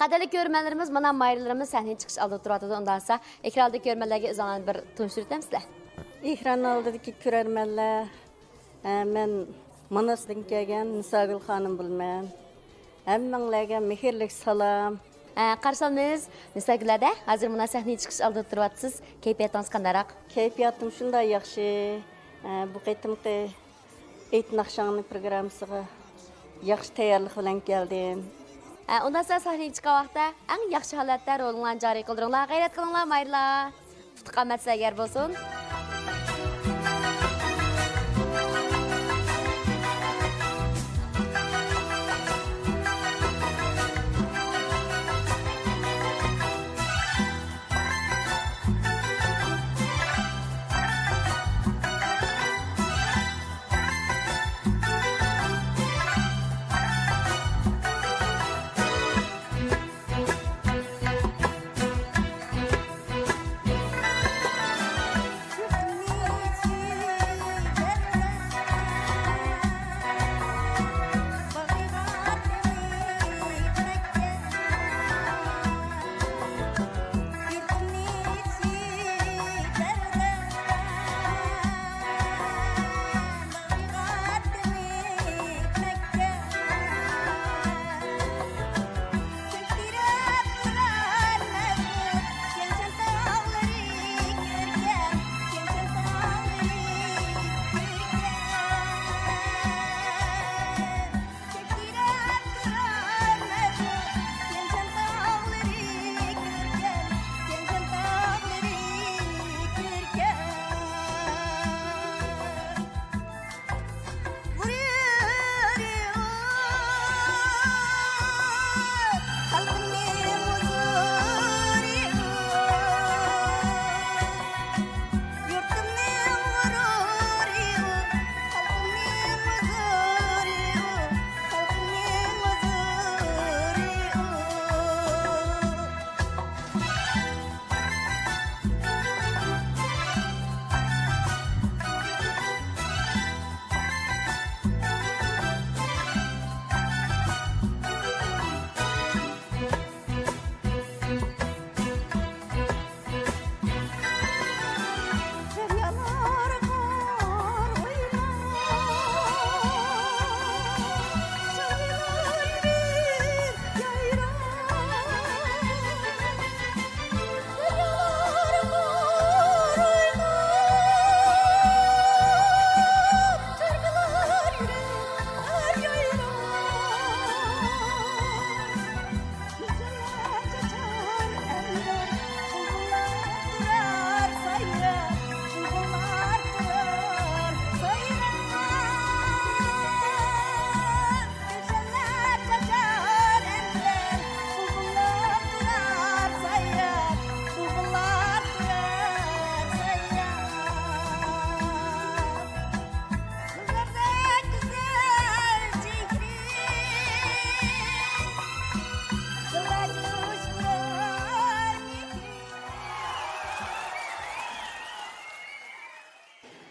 قەدىرلىك كۆرۈرمەنلىرىمىز، مانا ماھىرلىرىمىز سەھنىگە چىقىش ئالدىدا تۇرۇۋاتىدۇ. ئۇنداق بولسا، ئېكران ئالدىدىكى كۆرۈرمەنلەرگە ئۆزۈڭلارنى بىر تونۇشتۇرۇۋېتەمسىلەر؟ ئېكران ئالدىدىكى كۆرەرمەنلەر، ئە، مەن ماناستىن كەلگەن نىساگۈل خانىم بولىمەن. ھەممىڭلارغا مېھىرلىك سالام. ئە، قارشى ئالىمىز نىساگۈل ھەدە. ھازىر مانا سەھنىگە چىقىش ئالدىدا تۇرۇۋاتىسىز. كەيپىياتىڭىز قانداقراق؟ كەيپىياتىم شۇنداق ياخشى. ئە، بۇ قېتىمقى ئېيت ناخشاڭنى پروگراممىسىغا ياخشى تەييارلىق بىلەن كەلدىم. ئە، ئۇنداق بولسا سەھنىگە چىققان ۋاقىتتا ئەڭ ياخشى ھالەتتە رولىڭلارنى جارى قىلدۇرۇڭلار، غەيرەت قىلىڭلار، ماھىرلار. ئۇتۇق ئامەت سىلەرگە يار بولسۇن.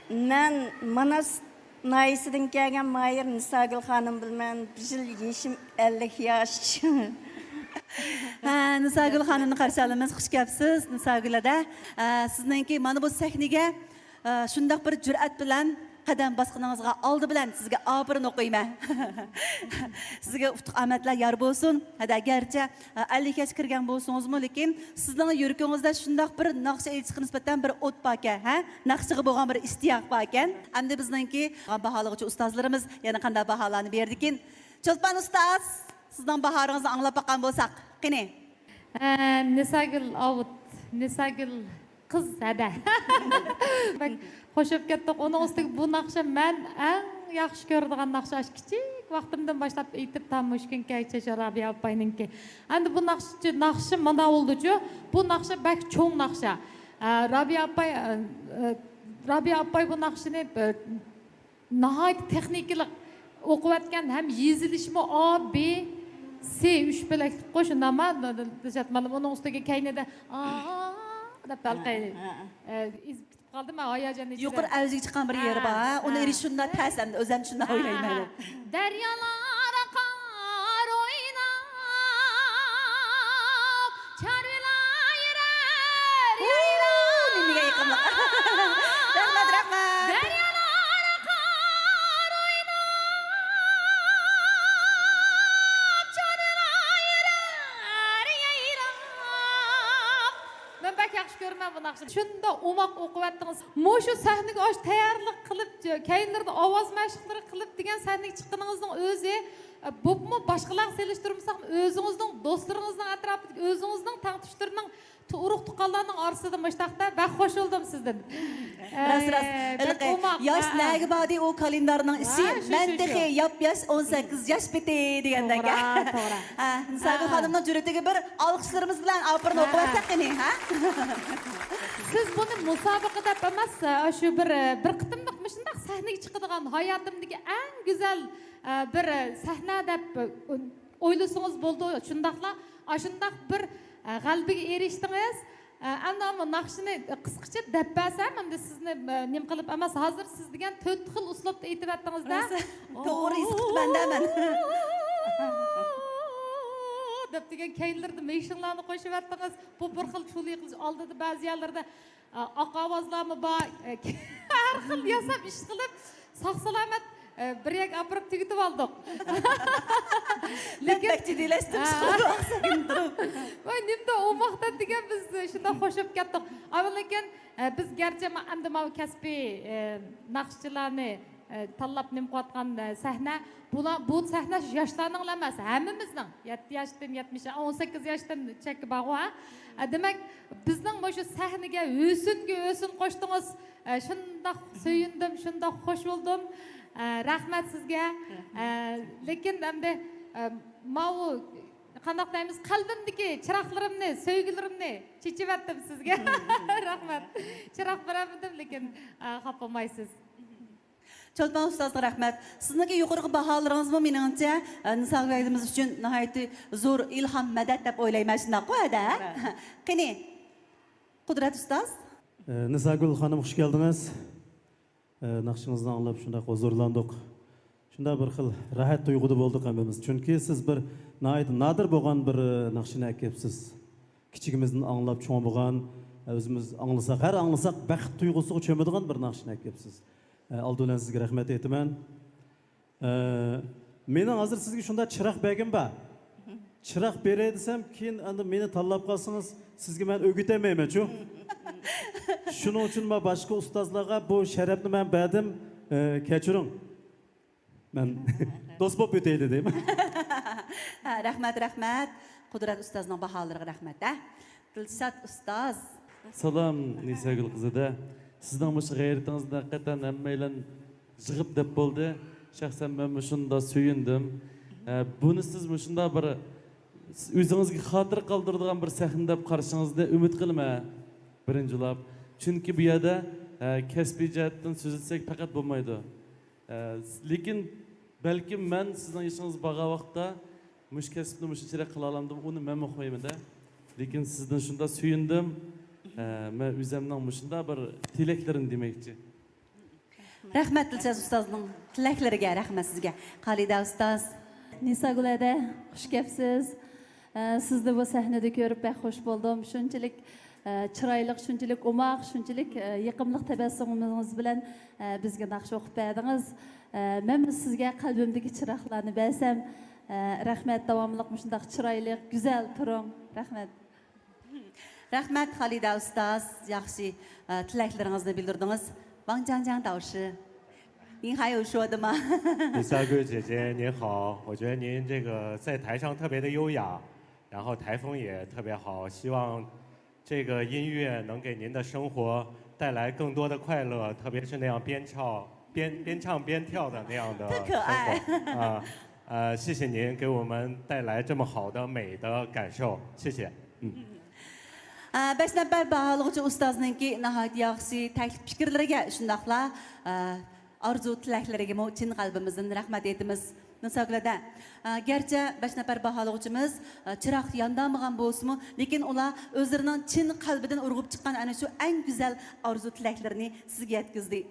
مەن ماناس ناھىيەسىدىن كەلگەن ماھىر نىساگۈل خانىم بولىمەن. بۇ يىل يېشىم ئەللىك ياش. ھە، نىساگۈل خانىمنى قارشى ئالىمىز. خۇش كەپسىز، نىساگۈل ھەدە. ھە، سىزنىڭكى مانا بۇ سەھنىگە، ھە، شۇنداق بىر جۈرئەت بىلەن قەدەم باسقىنىڭىزغا ئالدى بىلەن سىزگە ئاپىرىن ئوقۇيمەن. سىزگە ئۇتۇق ئامەتلەر يار بولسۇن. ھەدە، گەرچە ئەللىك ياشقا كىرگەن بولسىڭىزمۇ، لېكىن سىزنىڭ يۈرىكىڭىزدە شۇنداق بىر ناخشا ئېيتىشقا نىسبەتەن بىر ئوت باركەن، ھە؟ ناخشىغا بولغان بىر ئىشتىياق باركەن. ئەمدى بىزنىڭكى باھالىغۇچى ئۇستازلىرىمىز يەنە قانداق باھالارنى بېرىدىكىن؟ چولپان ئۇستاز، سىزنىڭ باھالىرىڭىزنى ئاڭلاپ باققان بولساق، قېنى؟ ئە، نىساگۈل ئاۋۇت، نىساگۈل قىز ھەدە. بەك خوش بولۇپ كەتتۇق. ئۇنىڭ ئۈستىگە بۇ ناخشا مەن ئەڭ ياخشى كۆرىدىغان ناخشا. ئاشۇ كىچىك ۋاقتىمدىن باشلاپ ئېيتىپ، تا مۇشۇ كۈنگىچە شۇ رابىيە ئاپاينىڭكى. ئەمدى بۇ ناخشىچۇ، ناخشا مانا بولدىچۇ. بۇ ناخشا بەك چوڭ ناخشا. ئە، رابىيە ئاپاي، ئە، ئە، رابىيە ئاپاي بۇ ناخشىنى، ئە، ناھايىتى تېخنىكىلىق ئوقۇۋەتكەن ھەم يېزىلىشىمۇ ئا، بى، سى ئۈچ بۆلەكلىكقۇ، شۇنداقما؟ دىلشات مۇئەللىم ئۇنىڭ ئۈستىگە كەينىدە ئا دەپ ھېلىقى، ھە، ھە. ئە، ئېزىپ كېتىپ قالدىم مەن ھاياجان ئىچىدە. يۇقىرى ئەۋزىگە چىققان بىر يېرى بار، ھە، ھە. ئۇنى ئېلىش شۇنداق تەس ئەمدى، ئۆزۈم شۇنداق ئويلايمەن. دەريالار ئاقار ئويناپ، چارۋىلار يۈرەر يايراپ. نېمىگە يېقىملىق. رەھمەت، رەھمەت. دەريالار ئاقار ئويناپ، چارۋىلار يۈرەر يايراپ. مەن بەك ياخشى كۆرىمەن بۇ ناخشىنى. شۇنداق ئوماق ئوقۇۋەتتىڭىز. مۇشۇ سەھنىگە ئاشۇ تەييارلىق قىلىپ، كەينىلىرىدە ئاۋاز مەشىقلىرى قىلىپ دېگەن سەھنىگە چىققىنىڭىزنىڭ ئۆزى، ئە، بولۇپمۇ باشقىلارغا سېلىشتۇرمىساقمۇ، ئۆزىڭىزنىڭ دوستلىرىڭىزنىڭ ئەتراپىدىكى ئۆزىڭىزنىڭ تەڭتۇشلىرىنىڭ، ئۇرۇق-تۇغقانلارنىڭ ئارىسىدا مۇشتاقتا بەك خوش بولدۇم سىزدىن. راست، راست. ئە، بەك ھېلىقى ئوماق، ياش ھە، ھە. نەگە باردى ئۇ كالېندارنىڭ ئىشى؟ ھە، شۇ، مەن شۇ، تېخى شۇ. ياپ-ياش ئون سەككىز ياش پېتى دېگەندەك. توغرا، توغرا. ھە، نىساگۈل ھە. خانىمنىڭ جۈرئىتىگە بىر ئالقىشلىرىمىز بىلەن ئاپىرىن ھە. ئوقۇۋەتسەك قېنى، ھە؟ سىز بۇنى مۇسابىقە دەپ ئەمەس، شۇ بىر، بىر قېتىملىق مۇشۇنداق سەھنىگە چىقىدىغان ھاياتىمدىكى ئەڭ گۈزەل، ئە، بىر سەھنە دەپ، ئە، ئويلىسىڭىز بولىدۇ. شۇنداقلا ئاشۇنداق بىر، ئە، غەلىبىگە ئېرىشتىڭىز. ئە، ئەمدى ئاما ناخشىنى قىسقىچە دەپ بەرسەم، ئەمدى سىزنى، ئە، نېمە قىلىپ ئەمەس، ھازىر سىز دېگەن تۆت خىل ئۇسلۇبتا ئېيتىۋەتتىڭىز-دە. راست، توغرا ھېس قىپتىمەن-دە مەن. دەپ دېگەن كەينىلىرىدە مېشىڭلارنى قوشۇۋەتتىڭىز. بۇ بىر خىل چۇلۇي قىلىش، ئالدىدا بەزى يەرلەردە ئاق ئاۋازلارمۇ بار. ھەر خىل ياساپ، ئىش قىلىپ، ساق-سالامەت، بىر يەرگە ئاپىرىپ تۈگىتىپ ئالدۇق. لېكىن بەك جىددىيلەشتۈرۈش قىلدى ئاقساكىن تۇرۇپ. ۋاي، نېمىدە ئوماقتا دېگەن، بىز شۇنداق خوش بولۇپ كەتتۇق. ئەمما لېكىن، بىز گەرچە ما-، ئەمدى ماۋۇ كەسپىي، ناخشىچىلارنى، تاللاپ نېمە قىلىۋاتقان، سەھنە، بۇلار، بۇ سەھنە ياشلارنىڭلا ئەمەس، ھەممىمىزنىڭ، يەتتە ياشتىن يەتمىش، ئون سەككىز ياشتىن چەككە بارغۇ، ھە؟ دېمەك، بىزنىڭ مۇشۇ سەھنىگە ھۆسنگە ھۆسن قوشتىڭىز. ئە، شۇنداق سۆيۈندۈم، شۇنداق خوش بولدۇم. ئە، رەھمەت سىزگە. ئە، لېكىن ئەمدى، ئە، ماۋۇ، قانداق دەيمىز، قەلبىمدىكى چىراغلىرىمنى، سۆيگۈلىرىمنى چېچىۋەتتىم سىزگە. رەھمەت. چىراغ بېرەلمىدىم، لېكىن، ئە، خاپا بولمايسىز. چولپان ئۇستازغا رەھمەت. سىزنىڭكى يۇقىرىقى باھالىرىڭىزمۇ مېنىڭچە، ئە، نىساگۈل ھەدىمىز ئۈچۈن ناھايىتى زور ئىلھام، مەدەت دەپ ئويلايمەن، شۇنداققۇ ھەدە؟ قېنى، قۇدرەت ئۇستاز؟ ئە، نىساگۈل خانىم، خۇش كەلدىڭىز. ئە، ناخشىڭىزنى ئاڭلاپ شۇنداق ھۇزۇرلاندۇق. شۇنداق بىر خىل راھەت تۇيغۇدا بولدۇق ھەممىمىز. چۈنكى سىز بىر ناھايىتى نادىر بولغان بىر، ئە، ناخشىنى ئەكەپسىز. كىچىكىمىزدىن ئاڭلاپ چوڭ بولغان، ئۆزىمىز ئاڭلىساق، ھەر ئاڭلىساق بەخت تۇيغۇسىغا چۆمىدىغان بىر ناخشىنى ئەكەپسىز. ئە، ئالدى بىلەن سىزگە رەھمەت ئېيتىمەن. ئە، مېنىڭ ھازىر سىزگە شۇنداق چىراغ بەرگۈم بار. چىراغ بېرەي دېسەم، كېيىن ئەمدى مېنى تاللاپ قالسىڭىز، سىزگە مەن ئۆگىتەلمەيمەنچۇ. شۇنىڭ ئۈچۈن مەن باشقا ئۇستازلارغا بۇ شەرەپنى مەن بەردىم. ئە، كەچۈرۈڭ. مەن دوست بولۇپ ئۆتەي دېدىم. ھە، رەھمەت، رەھمەت. قۇدرەت ئۇستازنىڭ باھالىرىغا رەھمەت، ھە. دىلشات ئۇستاز. سالام، نىساگۈل قىزىدە. سىزنىڭ مۇشۇ غەيرىتىڭىزنى ھەقىقەتەن ھەممەيلەن يىغىپ دەپ بولدى. شەخسەن مەن مۇشۇنداق سۆيۈندۈم. ھە، بۇنى سىز مۇشۇنداق بىر ئۆزىڭىزگە خاتىرە قالدۇرىدىغان بىر سەھنە دەپ قارىشىڭىزنى ئۈمىد قىلىمەن، بىرىنچىلاپ. چۈنكى بۇ يەردە، ھە، كەسپىي جەھەتتىن سۆزلىسەك پەقەت بولمايدۇ. ئە، لېكىن بەلكىم مەن سىزنىڭ يېشىڭىزغا بارغان ۋاقىتتا مۇشۇ كەسىپنى مۇشۇنچىلىك قىلالامدىم، ئۇنى مەنمۇ قويىمەن-دە. لېكىن سىزدىن شۇنداق سۆيۈندۈم. ئە، مەن ئۆزەمنىڭ مۇشۇنداق بىر تىلەكلىرىنى دېمەكچى. رەھمەت، دىلشات ئۇستازنىڭ تىلەكلىرىگە رەھمەت سىزگە. خالىدە ئۇستاز. نىساگۈل ھەدە، خۇش كەپسىز. ئە، سىزنى بۇ سەھنىدە كۆرۈپ بەك خۇش بولدۇم. شۇنچىلىك، ئە، چىرايلىق، شۇنچىلىك ئوماق، شۇنچىلىك، ئە، يېقىملىق تەبەسسۇمىڭىز بىلەن، ئە، بىزگە ناخشا ئوقۇپ بەردىڭىز. ئە، مەنمۇ سىزگە قەلبىمدىكى چىراغلارنى بەرسەم، ئە، رەھمەت، داۋاملىق مۇشۇنداق چىرايلىق، گۈزەل تۇرۇڭ. رەھمەت. رەھمەت، خالىدە ئۇستاز، ياخشى، ئە، تىلەكلىرىڭىزنى بىلدۈردىڭىز. ۋاڭ جاڭجاڭ داۋشى. 您还有说的吗？ 丽莎桂姐姐您好，我觉得您这个在台上特别的优雅，然后台风也特别好，希望这个音乐能给您的生活带来更多的快乐，特别是那样边唱边边唱边跳的那样的特可爱生活啊。呃，谢谢您给我们带来这么好的美的感受，谢谢。嗯。 ئە، بەش نەپەر باھالىغۇچى ئۇستازنىڭكى ناھايىتى ياخشى تەكلىپ پىكىرلىرىگە شۇنداقلا، ئە، ئارزۇ تىلەكلىرىگىمۇ چىن قەلبىمىزدىن رەھمەت ئېيتىمىز. نىساگۈل ھەدە، ئە، گەرچە بەش نەپەر باھالىغۇچىمىز، ئە، چىراغ ياندۇرمىغان بولسىمۇ، لېكىن ئۇلار ئۆزلىرىنىڭ چىن قەلبىدىن ئۇرغۇپ چىققان ئەنە شۇ ئەڭ گۈزەل ئارزۇ تىلەكلىرىنى سىزگە يەتكۈزدى.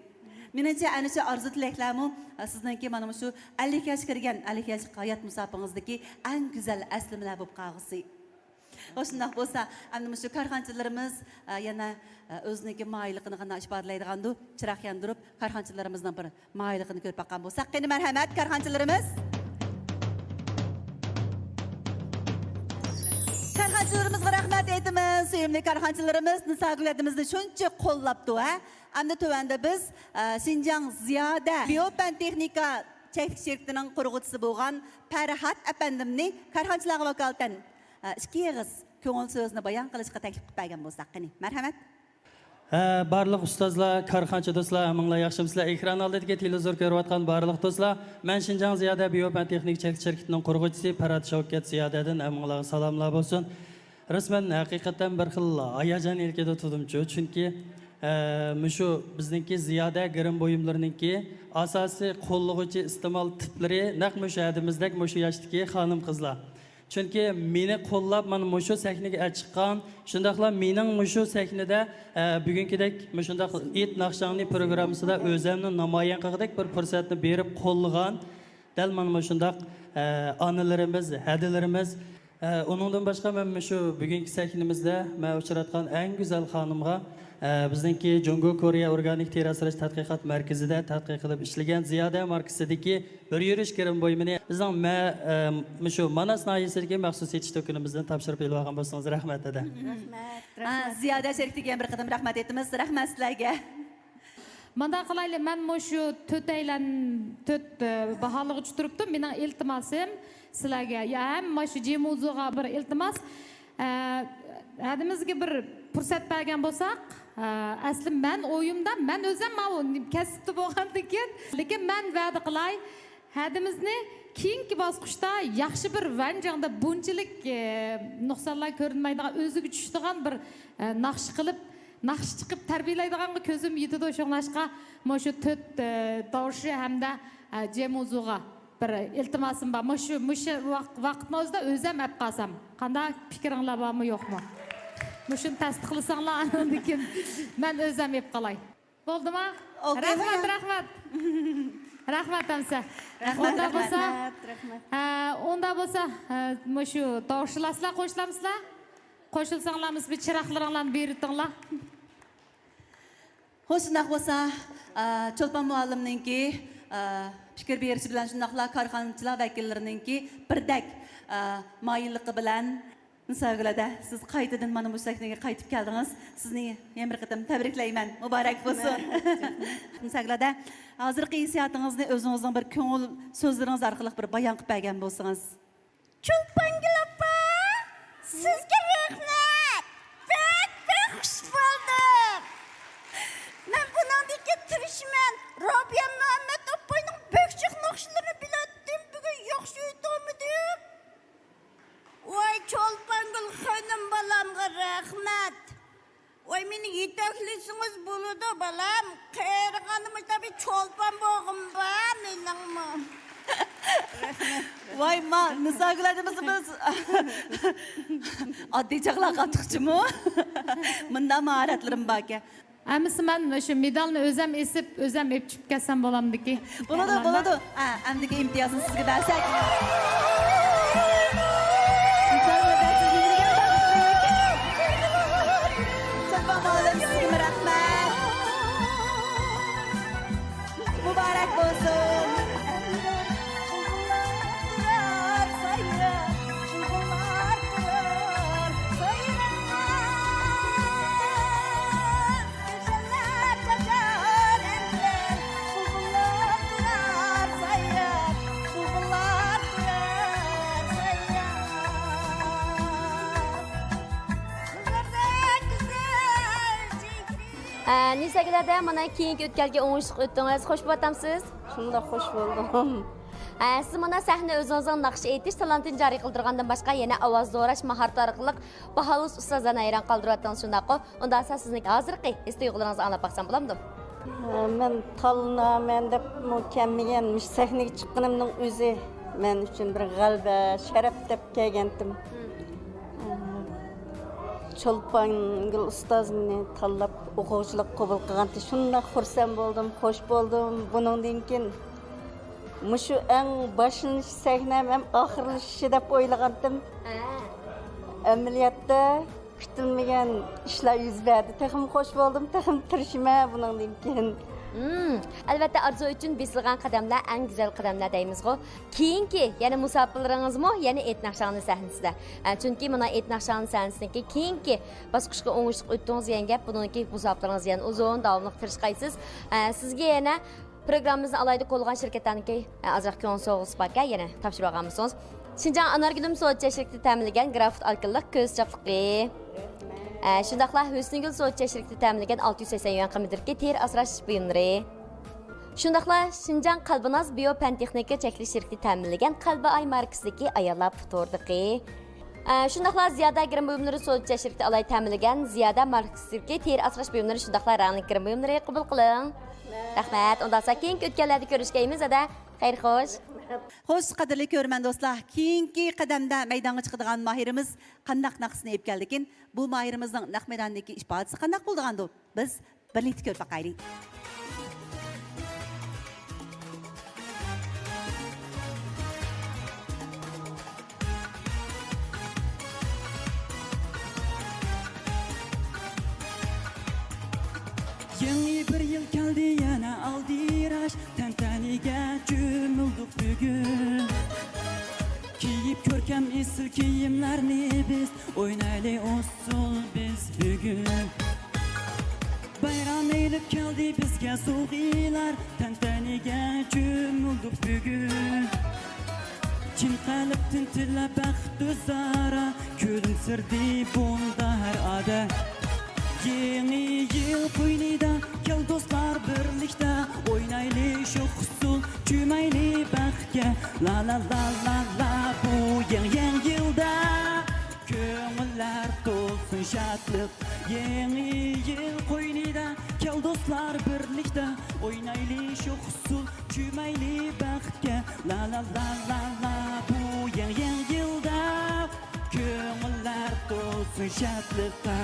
مېنىڭچە، ئەنە شۇ ئارزۇ تىلەكلەرمۇ، ئە، سىزنىڭكى مانا مۇشۇ ئەللىك ياشقا كىرگەن، ئەللىك ياشلىق ھايات مۇساپىڭىزدىكى ئەڭ گۈزەل ئەسلىمىلەر بولۇپ قالغۇسى. شۇنداق بولسا، ئەمدى مۇشۇ كارخانىچىلىرىمىز، ئە، يەنە، ئە، ئۆزىنىڭكى ماھىرلىقىنى قانداق ئىپادىلەيدىغاندۇ، چىراغ ياندۇرۇپ، كارخانىچىلىرىمىزنىڭ بىر ماھىرلىقىنى كۆرۈپ باققان بولساق قېنى، مەرھەمەت، كارخانىچىلىرىمىز. كارخانىچىلىرىمىزغا رەھمەت ئېيتىمىز. سۆيۈملۈك كارخانىچىلىرىمىز نىساگۈل ھەدىمىزنى شۇنچە قوللاپتۇ، ھە؟ ئەمدى تۆۋەندە بىز، ئە، شىنجاڭ زىيادە بىيوپەن تېخنىكا چەكلىك شىركىتىنىڭ قۇرغۇچىسى بولغان پەرھات ئەپەندىمنى كارخانىچىلارغا ۋاكالىتەن، ئە، ئىككى ئېغىز كۆڭۈل سۆزىنى بايان قىلىشقا تەكلىپ قىلىپ بەرگەن بولساق قېنى. مەرھەمەت. ھە، بارلىق ئۇستازلار، كارخانىچى دوستلار، ھەممىڭلار ياخشىمۇسىلەر؟ ئېكران ئالدىدىكى تېلېۋىزور كۆرۈۋاتقان بارلىق دوستلار، مەن شىنجاڭ زىيادە بىيوپەن تېخنىك چەكلىك شىركىتىنىڭ قۇرغۇچىسى پەرھات شەۋكەت زىيادەدىن ھەممىڭلارغا سالاملار بولسۇن. رەسمەن، ھەقىقەتەن بىر خىل ھاياجان ئىلكىدە تۇردۇمچۇ، چۈنكى، ئە، مۇشۇ بىزنىڭكى زىيادە گىرىم بۇيۇملىرىنىڭكى ئاساسىي قوللىغۇچى ئىستېمال تىپلىرى نەق مۇشۇ ھەدىمىزدەك مۇشۇ ياشتىكى خانىم-قىزلار. چۈنكى مېنى قوللاپ، مانا مۇشۇ سەھنىگە ئەچىققان، شۇنداقلا مېنىڭ مۇشۇ سەھنىدە، ئە، بۈگۈنكىدەك مۇشۇنداق ئېيت ناخشاڭنى پروگراممىسىدا ئۆزەمنى نامايان قىلغۇدەك بىر پۇرسەتنى بېرىپ قوللىغان، دەل مانا مۇشۇنداق، ئە، ئانىلىرىمىز، ھەدىلىرىمىز. ئە، ئۇنىڭدىن باشقا، مەن مۇشۇ بۈگۈنكى سەھنىمىزدە مەن ئۇچراتقان ئەڭ گۈزەل خانىمغا، ئە، بىزنىڭكى جۇڭگو كورېيە ئورگانىك تېرە ئاسراش تەتقىقات مەركىزىدە تەتقىق قىلىپ ئىشلىگەن زىيادە ماركىسىدىكى بىر يۈرۈش گىرىم بۇيۇمىنى بىزنىڭ مە-، ئە، مۇشۇ ماناس ناھىيەسىدىكى مەخسۇس سېتىش دۇكىنىمىزدىن تاپشۇرۇپ ئېلىۋالغان بولسىڭىز رەھمەت، دەدە. ئا، زىيادە شىركىتىگە يەنە بىر قېتىم رەھمەت ئېيتىمىز. رەھمەت سىلەرگە. مۇنداق قىلايلى، مەن مۇشۇ تۆتەيلەن، تۆت، ئە، باھالىغۇچى تۇرۇپتۇ. مېنىڭ ئىلتىماسىم سىلەرگە، يا ھەم مۇشۇ جيې موزۇغا بىر ئىلتىماس. ئە، ھەدىمىزگە بىر پۇرسەت بەرگەن بولساق، ئە، ئەسلى مەن ئويۇمدا، مەن ئۆزۈم ماۋۇ كەسىپتە بولغاندىن كېيىن، لېكىن مەن ۋەدە قىلاي، ھەدىمىزنى كېيىنكى باسقۇچتا ياخشى بىر ۋەنجاڭدا بۇنچىلىك، ئە، نۇقسانلار كۆرۈنمەيدىغان، ئۆزىگە چۈشىدىغان بىر، ئە، ناخشا قىلىپ، ناخشا چىقىپ تەربىيەلەيدىغانغا كۆزۈم يېتىدۇ. شۇڭلاشقا مۇشۇ تۆت، ئە، داۋشى ھەمدە، ئە، جيې موزۇغا بىر ئىلتىماسىم بار. مۇشۇ، مۇشۇ ۋاق-، ۋاقىتنىڭ ئۆزىدە ئۆزۈم ئەپ قالسام. قانداق پىكرىڭلار بارمۇ يوقمۇ؟ مۇشۇنى تەستىقلىساڭلار، ئاندىن كېيىن مەن ئۆزۈم ئېپ قالاي. بولدىما؟ رەھمەت، رەھمەت. رەھمەت ئەمسە. ئۇنداق بولسا، ھە، ئۇنداق بولسا، ھە، مۇشۇ توغرىشىلاسىلا، قوشۇلامسىلا؟ قوشۇلساڭلار، بىر چىراغلىرىڭلارنى بېرىۋېتىڭلار. خوش، شۇنداق بولسا، ئە، چولپان مۇئەللىمنىڭكى، ئە، پىكىر بېرىشى بىلەن شۇنداقلا كارخانىچىلار ۋەكىللىرىنىڭكى بىردەك، ئە، مايىللىقى بىلەن نىساگۈل ھەدە، سىز قايتىدىن مانا مۇشۇ سەھنىگە قايتىپ كەلدىڭىز. سىزنى يەنە بىر قېتىم تەبرىكلەيمەن. مۇبارەك بولسۇن. نىساگۈل ھەدە، ھازىرقى ھېسسىياتىڭىزنى ئۆزىڭىزنىڭ بىر كۆڭۈل سۆزلىرىڭىز ئارقىلىق بىر بايان قىلىپ بەرگەن بولسىڭىز. چولپانگۈل ئاپا، سىزگە رەھمەت. بەك، بەك خۇش بولدۇم. مەن بۇنىڭدىن كېيىن تىرىشىمەن. رابىيە مۇھەممەت ئاپاينىڭ بەك جىق ناخشىلىرىنى بىلەتتىم. بۈگۈن ياخشى ئېيتالمىدىم. ۋاي، چولپانگۈل خېنىم بالامغا رەھمەت. ۋاي، مېنى يېتەكلىسىڭىز بولىدۇ، بالام. قېرىغاندا مۇشۇنداق بىر چولپان بولغۇم بار مېنىڭمۇ. ۋاي، ما، نىساگۈل ھەدىمىز بىز ئاددىي چاغلار قاتتىقچىمۇ؟ مۇنداق ماھارەتلىرىم باركەن. ئەمىسە مەن شۇ مېدالنى ئۆزەم ئېسىپ، ئۆزەم ئېپىشىپ كەتسەم بولامدىكى؟ بولىدۇ، بولىدۇ. ھە، ئەمدىكى ئىمتىيازنى سىزگە بەرسەك. چولپان مۇئەللىم، سىزگىمۇ رەھمەت. مۇبارەك بولسۇن. ئە، نىساگۈل ھەدە، مانا كېيىنكى ئۆتكەلگە ئوڭۇشلۇق ئۆتتىڭىز. خوش بولۇۋاتامسىز؟ شۇنداق خوش بولدۇم. ئە، سىز مانا سەھنىدە ئۆزىڭىزنىڭ ناخشا ئېيتىش تالانتىنى جارى قىلدۇرغاندىن باشقا، يەنە ئاۋاز دوراش ماھارىتى ئارقىلىق باھالىۋاتقان ئۇستازلارنى ھەيران قالدۇرۇۋاتىڭىز، شۇنداققۇ؟ ئۇنداق بولسا سىزنىڭ ھازىرقى ھېس-تۇيغۇلىرىڭىزنى ئاڭلاپ باقسام بولامدۇ؟ مەن تاللىنارمەن دەپمۇ كەلمىگەن، مۇشۇ سەھنىگە چىققىنىمنىڭ ئۆزى مەن ئۈچۈن بىر غەلىبە، شەرەپ دەپ كەلگەنتىم. چولپانگۈل ئۇستاز مېنى تاللاپ ئوقۇغۇچىلىققا قوبۇل قىلغانتى، شۇنداق خۇرسەن بولدۇم، خوش بولدۇم. بۇنىڭدىن كېيىن مۇشۇ ئەڭ باشلىنىش سەھنەم ھەم ئاخىرلىشىشى دەپ ئويلىغانتىم. ھە. ئەمەلىيەتتە كۈتۈلمىگەن ئىشلار يۈز بەردى. تېخىمۇ خوش بولدۇم، تېخىمۇ تىرىشىمەن بۇنىڭدىن كېيىن. مم، ئەلۋەتتە، ئارزۇ ئۈچۈن بېسىلغان قەدەملەر ئەڭ گۈزەل قەدەملەر دەيمىزغۇ. كېيىنكى يەنە مۇساپىرلىرىڭىزمۇ يەنە ئېيت ناخشاڭنى سەھنىسىدە. ئە، چۈنكى مانا ئېيت ناخشاڭنى سەھنىسىدىكى كېيىنكى باسقۇچقا ئوڭۇشلۇق ئۆتتىڭىز دېگەن گەپ، بۇنىڭكى مۇساپىرىڭىز يەنە ئۇزۇن داۋاملىق تىرىشقايسىز. ئە، سىزگە يەنە پروگراممىمىزنى ئالاھىدە قوللىغان شىركەتلەرنىڭكى، ئە، ئازراق كۆڭۈل سوۋغىسى باركەن، يەنە تاپشۇرۇۋالغان بولسىڭىز. شىنجاڭ ئانارگۈلۈم سودا چەكلىكىدە تەمىنلىگەن گرافىت ئالكىللىق كۆز چاپلىقى. ئە، شۇنداقلا ھۆسنىگۈل سودا چەكلىكىدە تەمىنلىگەن ئالتە يۈز سەكسەن يۈەن قىممىتىدىكى تېرە ئاسراش بۇيۇملىرى. شۇنداقلا شىنجاڭ قەلبىناز بىيو پەن تېخنىكا چەكلىك شىركىتى تەمىنلىگەن قەلبى ئاي ماركىسىدىكى ئاياللار پۇت ئوردىقى. ئە، شۇنداقلا زىيادە گىرىم بۇيۇملىرى سودا چەكلىك شىركىتى ئالاھىدە تەمىنلىگەن زىيادە ماركىسىدىكى تېرە ئاسراش بۇيۇملىرى، شۇنداقلا رەڭلىك گىرىم بۇيۇملىرى قوبۇل قىلىڭ. رەھمەت. ئۇنداقسا كېيىنكى ئۆتكەللەردە كۆرۈشكەيمىز، ھەدە. خەير خوش. خوش، قەدىرلىك كۆرۈرمەن دوستلار، كېيىنكى قەدەمدە مەيدانغا چىقىدىغان ماھىرىمىز قانداق ناخشىسىنى ئېلىپ كەلدىكىن؟ بۇ ماھىرىمىزنىڭ نەق مەيداندىكى ئىپادىسى قانداق بولىدىغاندۇ؟ بىز بىرلىكتە كۆرۈپ باقايلى. يېڭى بىر يىل كەلدى، يەنە ئالدىراش تەنتەنىگە چۆمۈلدۇق بۈگۈن. كىيىپ كۆركەم ئېسىل كىيىملەرنى بىز، ئوينايلى ئۇسسۇل بىز بۈگۈن. بايرام ئېلىپ كەلدى بىزگە سوۋغىلار، تەنتەنىگە چۆمۈلدۇق بۈگۈن. چىن قەلبتىن تىلە بەخت ئۆزئارا، كۈلۈمسىرىدى بۇندا ھەر ئادەم. يېڭى يىل قوينىدا كەل دوستلار بىرلىكتە، ئوينايلى شۇ ئۇسسۇل، چۆمەيلى بەختكە، لا لا لا لا لا، بۇ يېڭى، يېڭى يىلدا. كۆڭۈللەر تولسۇن شادلىق، يېڭى يىل قوينىدا كەل دوستلار بىرلىكتە، ئوينايلى شۇ ئۇسسۇل، چۆمەيلى بەختكە، لا لا لا لا لا، بۇ يېڭى، يېڭى يىلدا كۆڭۈللەر تولسۇن شادلىققا.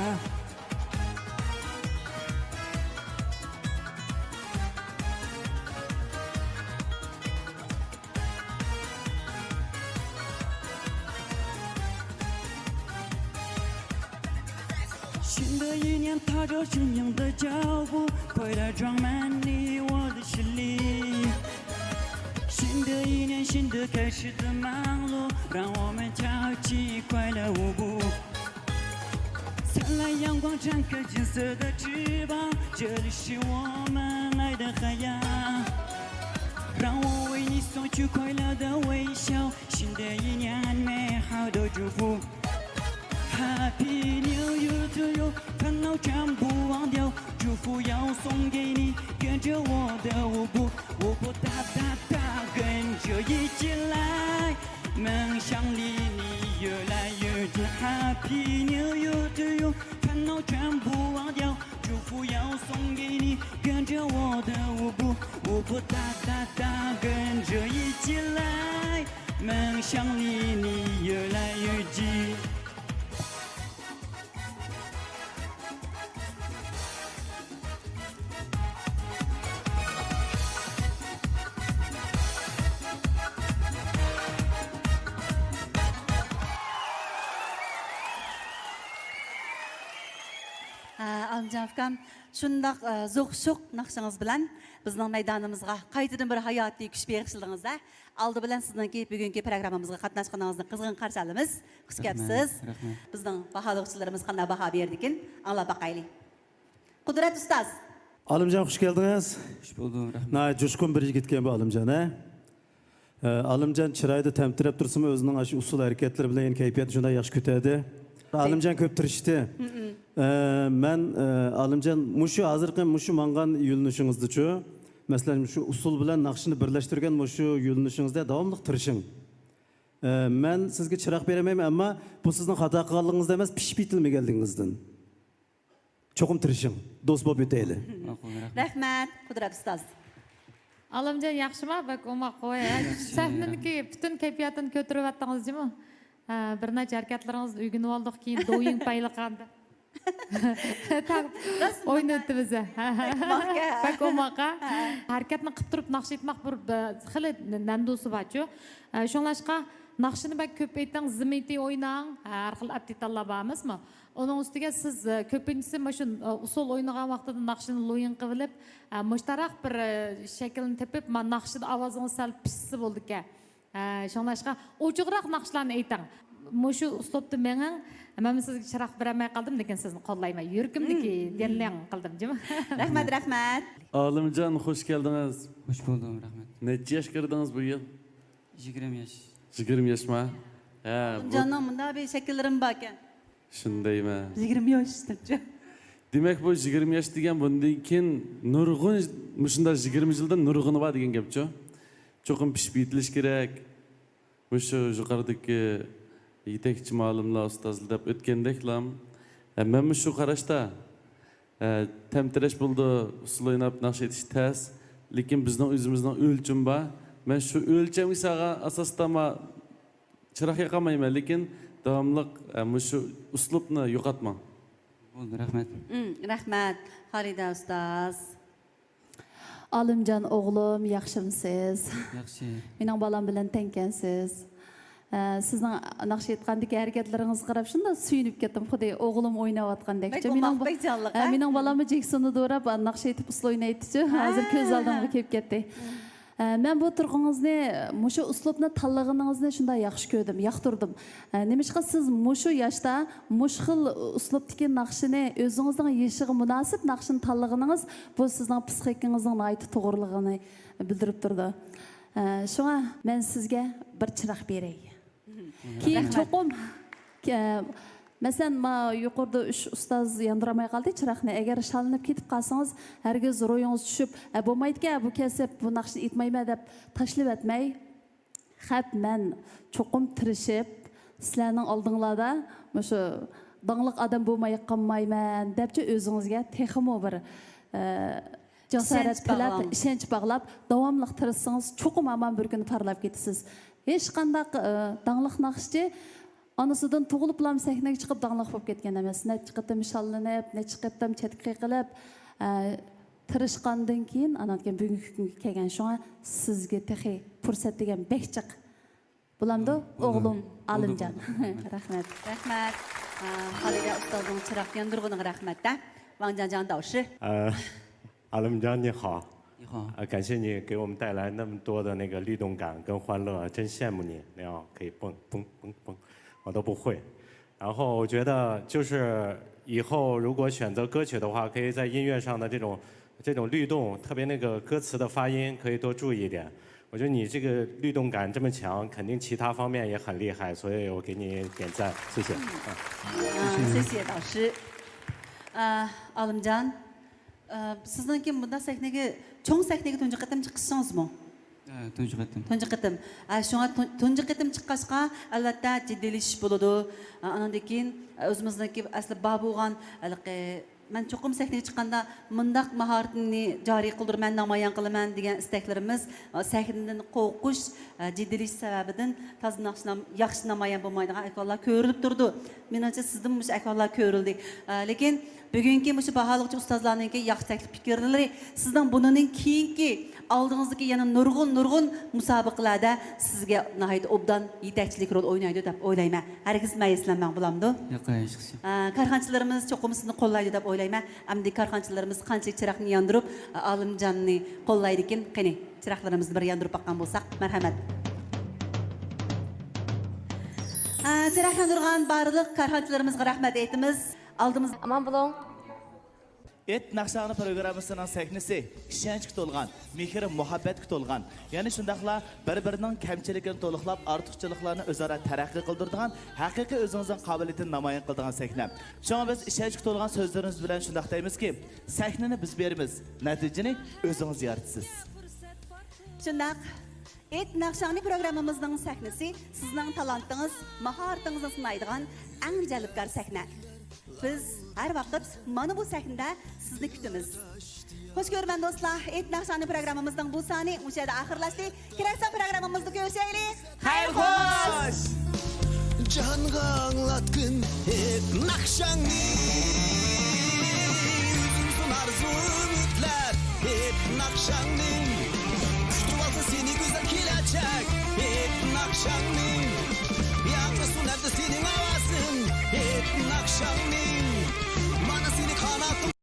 新的一年踏着新样的脚步，快乐装满你我的心里。新的一年，新的开始的忙碌，让我们跳起快乐舞步。灿烂阳光展开金色的翅膀，这里是我们爱的海洋。让我为你送去快乐的微笑，新的一年美好的祝福。 Happy New Year to you，烦恼全部忘掉，祝福要送给你，跟着我的舞步，舞步哒哒哒，跟着一起来，梦想离你越来越近。Happy New Year to you，烦恼全部忘掉，祝福要送给你，跟着我的舞步，舞步哒哒哒，跟着一起来。 梦想离你越来越近。ھە، ئالىمجان ئۇكام، شۇنداق، ئە، زوق شوق ناخشىڭىز بىلەن بىزنىڭ مەيدانىمىزغا قايتىدىن بىر ھاياتىي كۈچ بېغىشلىدىڭىز-ھە. ئالدى بىلەن سىزنىڭكى بۈگۈنكى پروگراممىمىزغا قاتناشقىنىڭىزنى قىزغىن قارشى ئالىمىز. خۇش كەپسىز. رەھمەت. بىزنىڭ باھالىغۇچىلىرىمىز قانداق باھا بېرىدىكىن، ئاڭلاپ باقايلى. قۇدرەت ئۇستاز. ئالىمجان، خۇش كەلدىڭىز. خۇش بولدۇم، رەھمەت. ناھايىتى جۇشقۇن بىر يىگىتكەن بۇ ئالىمجان، ھە؟ ئە، ئالىمجان چىرايىدا تەمتىرەپ تۇرسىمۇ، ئۆزىنىڭ ئاشۇ ئۇسسۇل ھەرىكەتلىرى بىلەن يەنە كەيپىياتنى شۇنداق ياخشى كۆتەردى. ئالىمجان كۆپ تىرىشتى. ئە، مەن، ئە، ئالىمجان، مۇشۇ ھازىرقى مۇشۇ ماڭغان يۆنىلىشىڭىزدىچۇ، مەسىلەن، مۇشۇ ئۇسسۇل بىلەن ناخشىنى بىرلەشتۈرگەن مۇشۇ يۆنىلىشىڭىزدە داۋاملىق تىرىشىڭ. ئە، مەن سىزگە چىراغ بېرەلمەيمەن، ئەمما بۇ سىزنىڭ خاتا قىلغانلىقىڭىزدا ئەمەس، پىشىپ يېتىلمىگەنلىكىڭىزدىن. چوقۇم تىرىشىڭ، دوست بولۇپ ئۆتەيلى. ماقۇل، رەھمەت. رەھمەت، قۇدرەت ئۇستاز. ئالىمجان ياخشىما؟ بەك ئوماق، ھوي، ھە، سەھنىنىڭكى پۈتۈن كەيپىياتىنى كۆتۈرۈۋەتتىڭىز جۇمۇ. ھە، بىر نەچچە ھەرىكەتلىرىڭىزنى ئۆگىنىۋالدۇق، كېيىن دويىڭ پەيلىقاندا. تاڭ ئوينىتىمىز. بەك ئوماق. بەك ئوماق، ھە. ھەرىكەتنى قىپ تۇرۇپ ناخشا ئېيتماق بىر، بىر خېلى نەندۇسى بارچۇ. ئە، شۇڭلاشقا ناخشىنى بەك كۆپ ئېيتىڭ، زىمىتى ئويناڭ، ھە، ھەر خىل ئەپتىتاللار بار ئەمەسمۇ؟ ئۇنىڭ ئۈستىگە سىز، ئە، كۆپىنچىسى مۇشۇ، ئە، ئۇسسۇل ئوينىغان ۋاقتىدا ناخشىنى لويىڭ قىلىۋېلىپ، ئە، مۇشتاراق بىر، ئە، شەكىلنى تېپىپ، ما ناخشىدا ئاۋازىڭىز سەل پىشسا بولىدىكەن. ئە، شۇڭلاشقا ئوچۇقراق ناخشىلارنى ئېيتىڭ. مۇشۇ ئۇسلۇبتا مېڭىڭ. مەن سىزگە چىراغ بېرەلمەي قالدىم، لېكىن سىزنى قوللايمەن. يۈرىكىمدىكى دىللىڭ قىلدىم جۇمۇ. رەھمەت، رەھمەت. ئالىمجان، خۇش كەلدىڭىز. خۇش بولدۇم، رەھمەت. نەچچە ياشقا كىردىڭىز بۇ يىل؟ يىگىرمە ياش. يىگىرمە ياشما؟ ھە، بۇ ئالىمجاننىڭ مۇنداق بىر شەكىللىرىمۇ باركەن. شۇندايمەن. يىگىرمە ياش دەپچۇ. دېمەك، بۇ يىگىرمە ياش دېگەن بۇندىن كېيىن نۇرغۇن، مۇشۇنداق يىگىرمە يىلدىن نۇرغۇنى بار دېگەن گەپچۇ. چوقۇم پىشىپ يېتىلىش كېرەك. مۇشۇ يۇقىرىدىكى يېتەكچى مۇئەللىملەر، ئۇستازلار دەپ ئۆتكەندەكلا، ھە، مەنمۇ شۇ قاراشتا. ھە، تەمتىرەش بولىدۇ، ئۇسسۇل ئويناپ ناخشا ئېيتىش تەس. لېكىن بىزنىڭ ئۆزىمىزنىڭ ئۆلچىمى بار. مەن شۇ ئۆلچەمگە سالغان ئاساستا ما چىراغ ياقالمايمەن، لېكىن داۋاملىق، ئە، مۇشۇ ئۇسلۇبنى يوقاتماڭ. بولدى، رەھمەت. ئىم، رەھمەت، خالىدە ئۇستاز. ئالىمجان ئوغلۇم، ياخشىمۇسىز؟ ياخشى. مېنىڭ بالام بىلەن تەڭكەنسىز. ئە، سىزنىڭ ناخشا ئېيتقاندىكى ھەرىكەتلىرىڭىزگە قاراپ شۇنداق سۆيۈنۈپ كەتتىم، خۇددى ئوغلۇم ئويناۋاتقاندەك. بەك ئوماق، بەك جانلىق، ئە، ھە؟ مېنىڭ بالاممۇ جېكسوننى دوراپ، ئە، ناخشا ئېيتىپ ئۇسسۇل ئوينايتتىچۇ. ھازىر كۆز ئالدىمغا كېلىپ كەتتى. ئە، مەن بۇ تۇرقىڭىزنى، مۇشۇ ئۇسلۇبنى تاللىغىنىڭىزنى شۇنداق ياخشى كۆردۈم، ياقتۇردۇم. ئە، نېمىشقا سىز مۇشۇ ياشتا مۇشۇ خىل ئۇسلۇبتىكى ناخشىنى، ئۆزىڭىزنىڭ يېشىغا مۇناسىپ ناخشىنى تاللىغىنىڭىز، بۇ سىزنىڭ پسىخىكىڭىزنىڭ ناھايىتى توغرىلىقىنى بىلدۈرۈپ تۇرىدۇ. ئە، شۇڭا مەن سىزگە بىر چىراغ بېرەي. كېيىن رەھمەت. چوقۇم، ئە، مەسىلەن، ما يۇقىرىدا ئۈچ ئۇستاز ياندۇرالماي قالدى چىراغنى. ئەگەر شاللىنىپ كېتىپ قالسىڭىز، ھەرگىز روھىڭىز چۈشۈپ، ئە، بولمايدىكەن، بۇ كەسىپ، بۇ ناخشىنى ئېيتمايمەن دەپ تاشلىۋەتمەي، خەپ مەن چوقۇم تىرىشىپ، سىلەرنىڭ ئالدىڭلاردا مۇشۇ داڭلىق ئادەم بولماي قالمايمەن دەپچۇ، ئۆزىڭىزگە تېخىمۇ بىر، ئە، جاسارەت ئىشەنچ تىلەپ، باغلاڭ. ئىشەنچ باغلاپ، داۋاملىق تىرىشسىڭىز، چوقۇم ھامان بىر كۈنى پارلاپ كېتىسىز. ھېچقانداق، ئە، داڭلىق ناخشىچى ئانىسىدىن تۇغۇلۇپلا سەھنىگە چىقىپ داڭلىق بولۇپ كەتكەن ئەمەس. نەچچە قېتىم شاللىنىپ، نەچچە قېتىم چەتكە قېقىلىپ، ئە، تىرىشقاندىن كېيىن، ئانان كېيىن بۈگۈنكى كۈنگە كەلگەن. شۇڭا سىزگە تېخى پۇرسەت دېگەن بەك جىق. بولامدۇ؟ بولدى. ئوغلۇم، بولدى، ئالىمجان. بولدى. رەھمەت. رەھمەت. ئە، خالىدە ئۇستازنىڭ چىراغ ياندۇرغىنىغا رەھمەت-دە. ۋاڭجياڭجياڭ داۋشى. ئە، 阿龙江你好。你好。呃，感谢你给我们带来那么多的那个律动感跟欢乐，真羡慕你，那样可以蹦蹦蹦蹦，我都不会。然后我觉得就是以后如果选择歌曲的话，可以在音乐上的这种，这种律动，特别那个歌词的发音，可以多注意一点。我觉得你这个律动感这么强，肯定其他方面也很厉害，所以我给你点赞，谢谢。嗯。 ھە، سىزگە داۋشى. ئە، ئالىمجان، ئە، سىزنىڭكى مۇنداق سەھنىگە، چوڭ سەھنىگە تۇنجى قېتىم چىقىشىڭىزمۇ؟ ھە، تۇنجى قېتىم. تۇنجى قېتىم. ھە، شۇڭا تۇن-، تۇنجى قېتىم چىققاچقا، ئەلۋەتتە، جىددىيلىشىش بولىدۇ. ئە، ئانىڭدىن كېيىن، ئە، ئۆزىمىزنىڭكى ئەسلى بار بولغان، ھېلىقى، مەن چوقۇم سەھنىگە چىققاندا مۇنداق ماھارىتىمنى جارى قىلدۇرىمەن، نامايان قىلىمەن دېگەن ئىستەكلىرىمىز، ئە، سەھنىدىن قورقۇش، ئە، جىددىيلىشىش سەۋەبىدىن تازا ناخشا نام-، ياخشى نامايان بولمايدىغان ئەھۋاللار كۆرۈلۈپ تۇرىدۇ. مېنىڭچە، سىزدىمۇ مۇشۇ ئەھۋاللار كۆرۈلدى. ئە، لېكىن بۈگۈنكى مۇشۇ باھالىغۇچى ئۇستازلارنىڭكى ياخشى تەكلىپ پىكىرلىرى سىزنىڭ بۇنىڭدىن كېيىنكى ئالدىڭىزدىكى يەنە نۇرغۇن، نۇرغۇن مۇسابىقىلەردە سىزگە ناھايىتى ئوبدان يېتەكچىلىك رول ئوينايدۇ دەپ ئويلايمەن. ھەرگىز مەيۈسلەنمەڭ، بولامدۇ؟ ياق، ھېچقىسى. ئا، كارخانىچىلىرىمىز چوقۇم سىزنى قوللايدۇ دەپ ئويلايمەن. ئەمدى كارخانىچىلىرىمىز قانچىلىك چىراغنى ياندۇرۇپ، ئا، ئالىمجاننى قوللايدىكىن. قېنى، چىراغلىرىمىزنى بىر ياندۇرۇپ باققان بولساق. مەرھەمەت. ئا، چىراغ ياندۇرغان بارلىق كارخانىچىلىرىمىزغا رەھمەت ئېيتىمىز. ئالدىمىز. ئامان بولۇڭ. ئېيت ناخشاڭنى پروگراممىسىنىڭ سەھنىسى ئىشەنچكە تولغان، مېھىر-مۇھەببەتكە تولغان، يەنە شۇنداقلا بىر-بىرىنىڭ كەمچىلىكىنى تولۇقلاپ، ئارتۇقچىلىقلارنى ئۆزئارا تەرەققىي قىلدۇرىدىغان، ھەقىقىي ئۆزىڭىزنىڭ قابىلىيىتىنى نامايان قىلىدىغان سەھنە. شۇڭا بىز ئىشەنچكە تولغان سۆزلىرىمىز بىلەن شۇنداق دەيمىزكى، سەھنىنى بىز بېرىمىز، نەتىجىنى ئۆزىڭىز يارىتىسىز. شۇنداق. ئېيت ناخشاڭنى پروگراممىمىزنىڭ سەھنىسى سىزنىڭ تالانتىڭىز، ماھارىتىڭىزنى سىنايدىغان ئەڭ جەلپكار سەھنە. بىز ھەر ۋاقىت مانا بۇ سەھنىدە سىزنى كۈتىمىز. خوش كۆرىمەن دوستلار، ئېيت ناخشاڭنى پروگراممىمىزنىڭ بۇ سانى مۇشۇ يەردە ئاخىرلاشتى. كېلەسى پروگراممىمىزدا كۆرۈشەيلى. خەير خوش. جاھانغا ئاڭلاتقىن ھېيت ناخشاڭنى. ئۈزۈلسۇن ئارزۇ ئۈمىدلەر ھېيت ناخشاڭنى.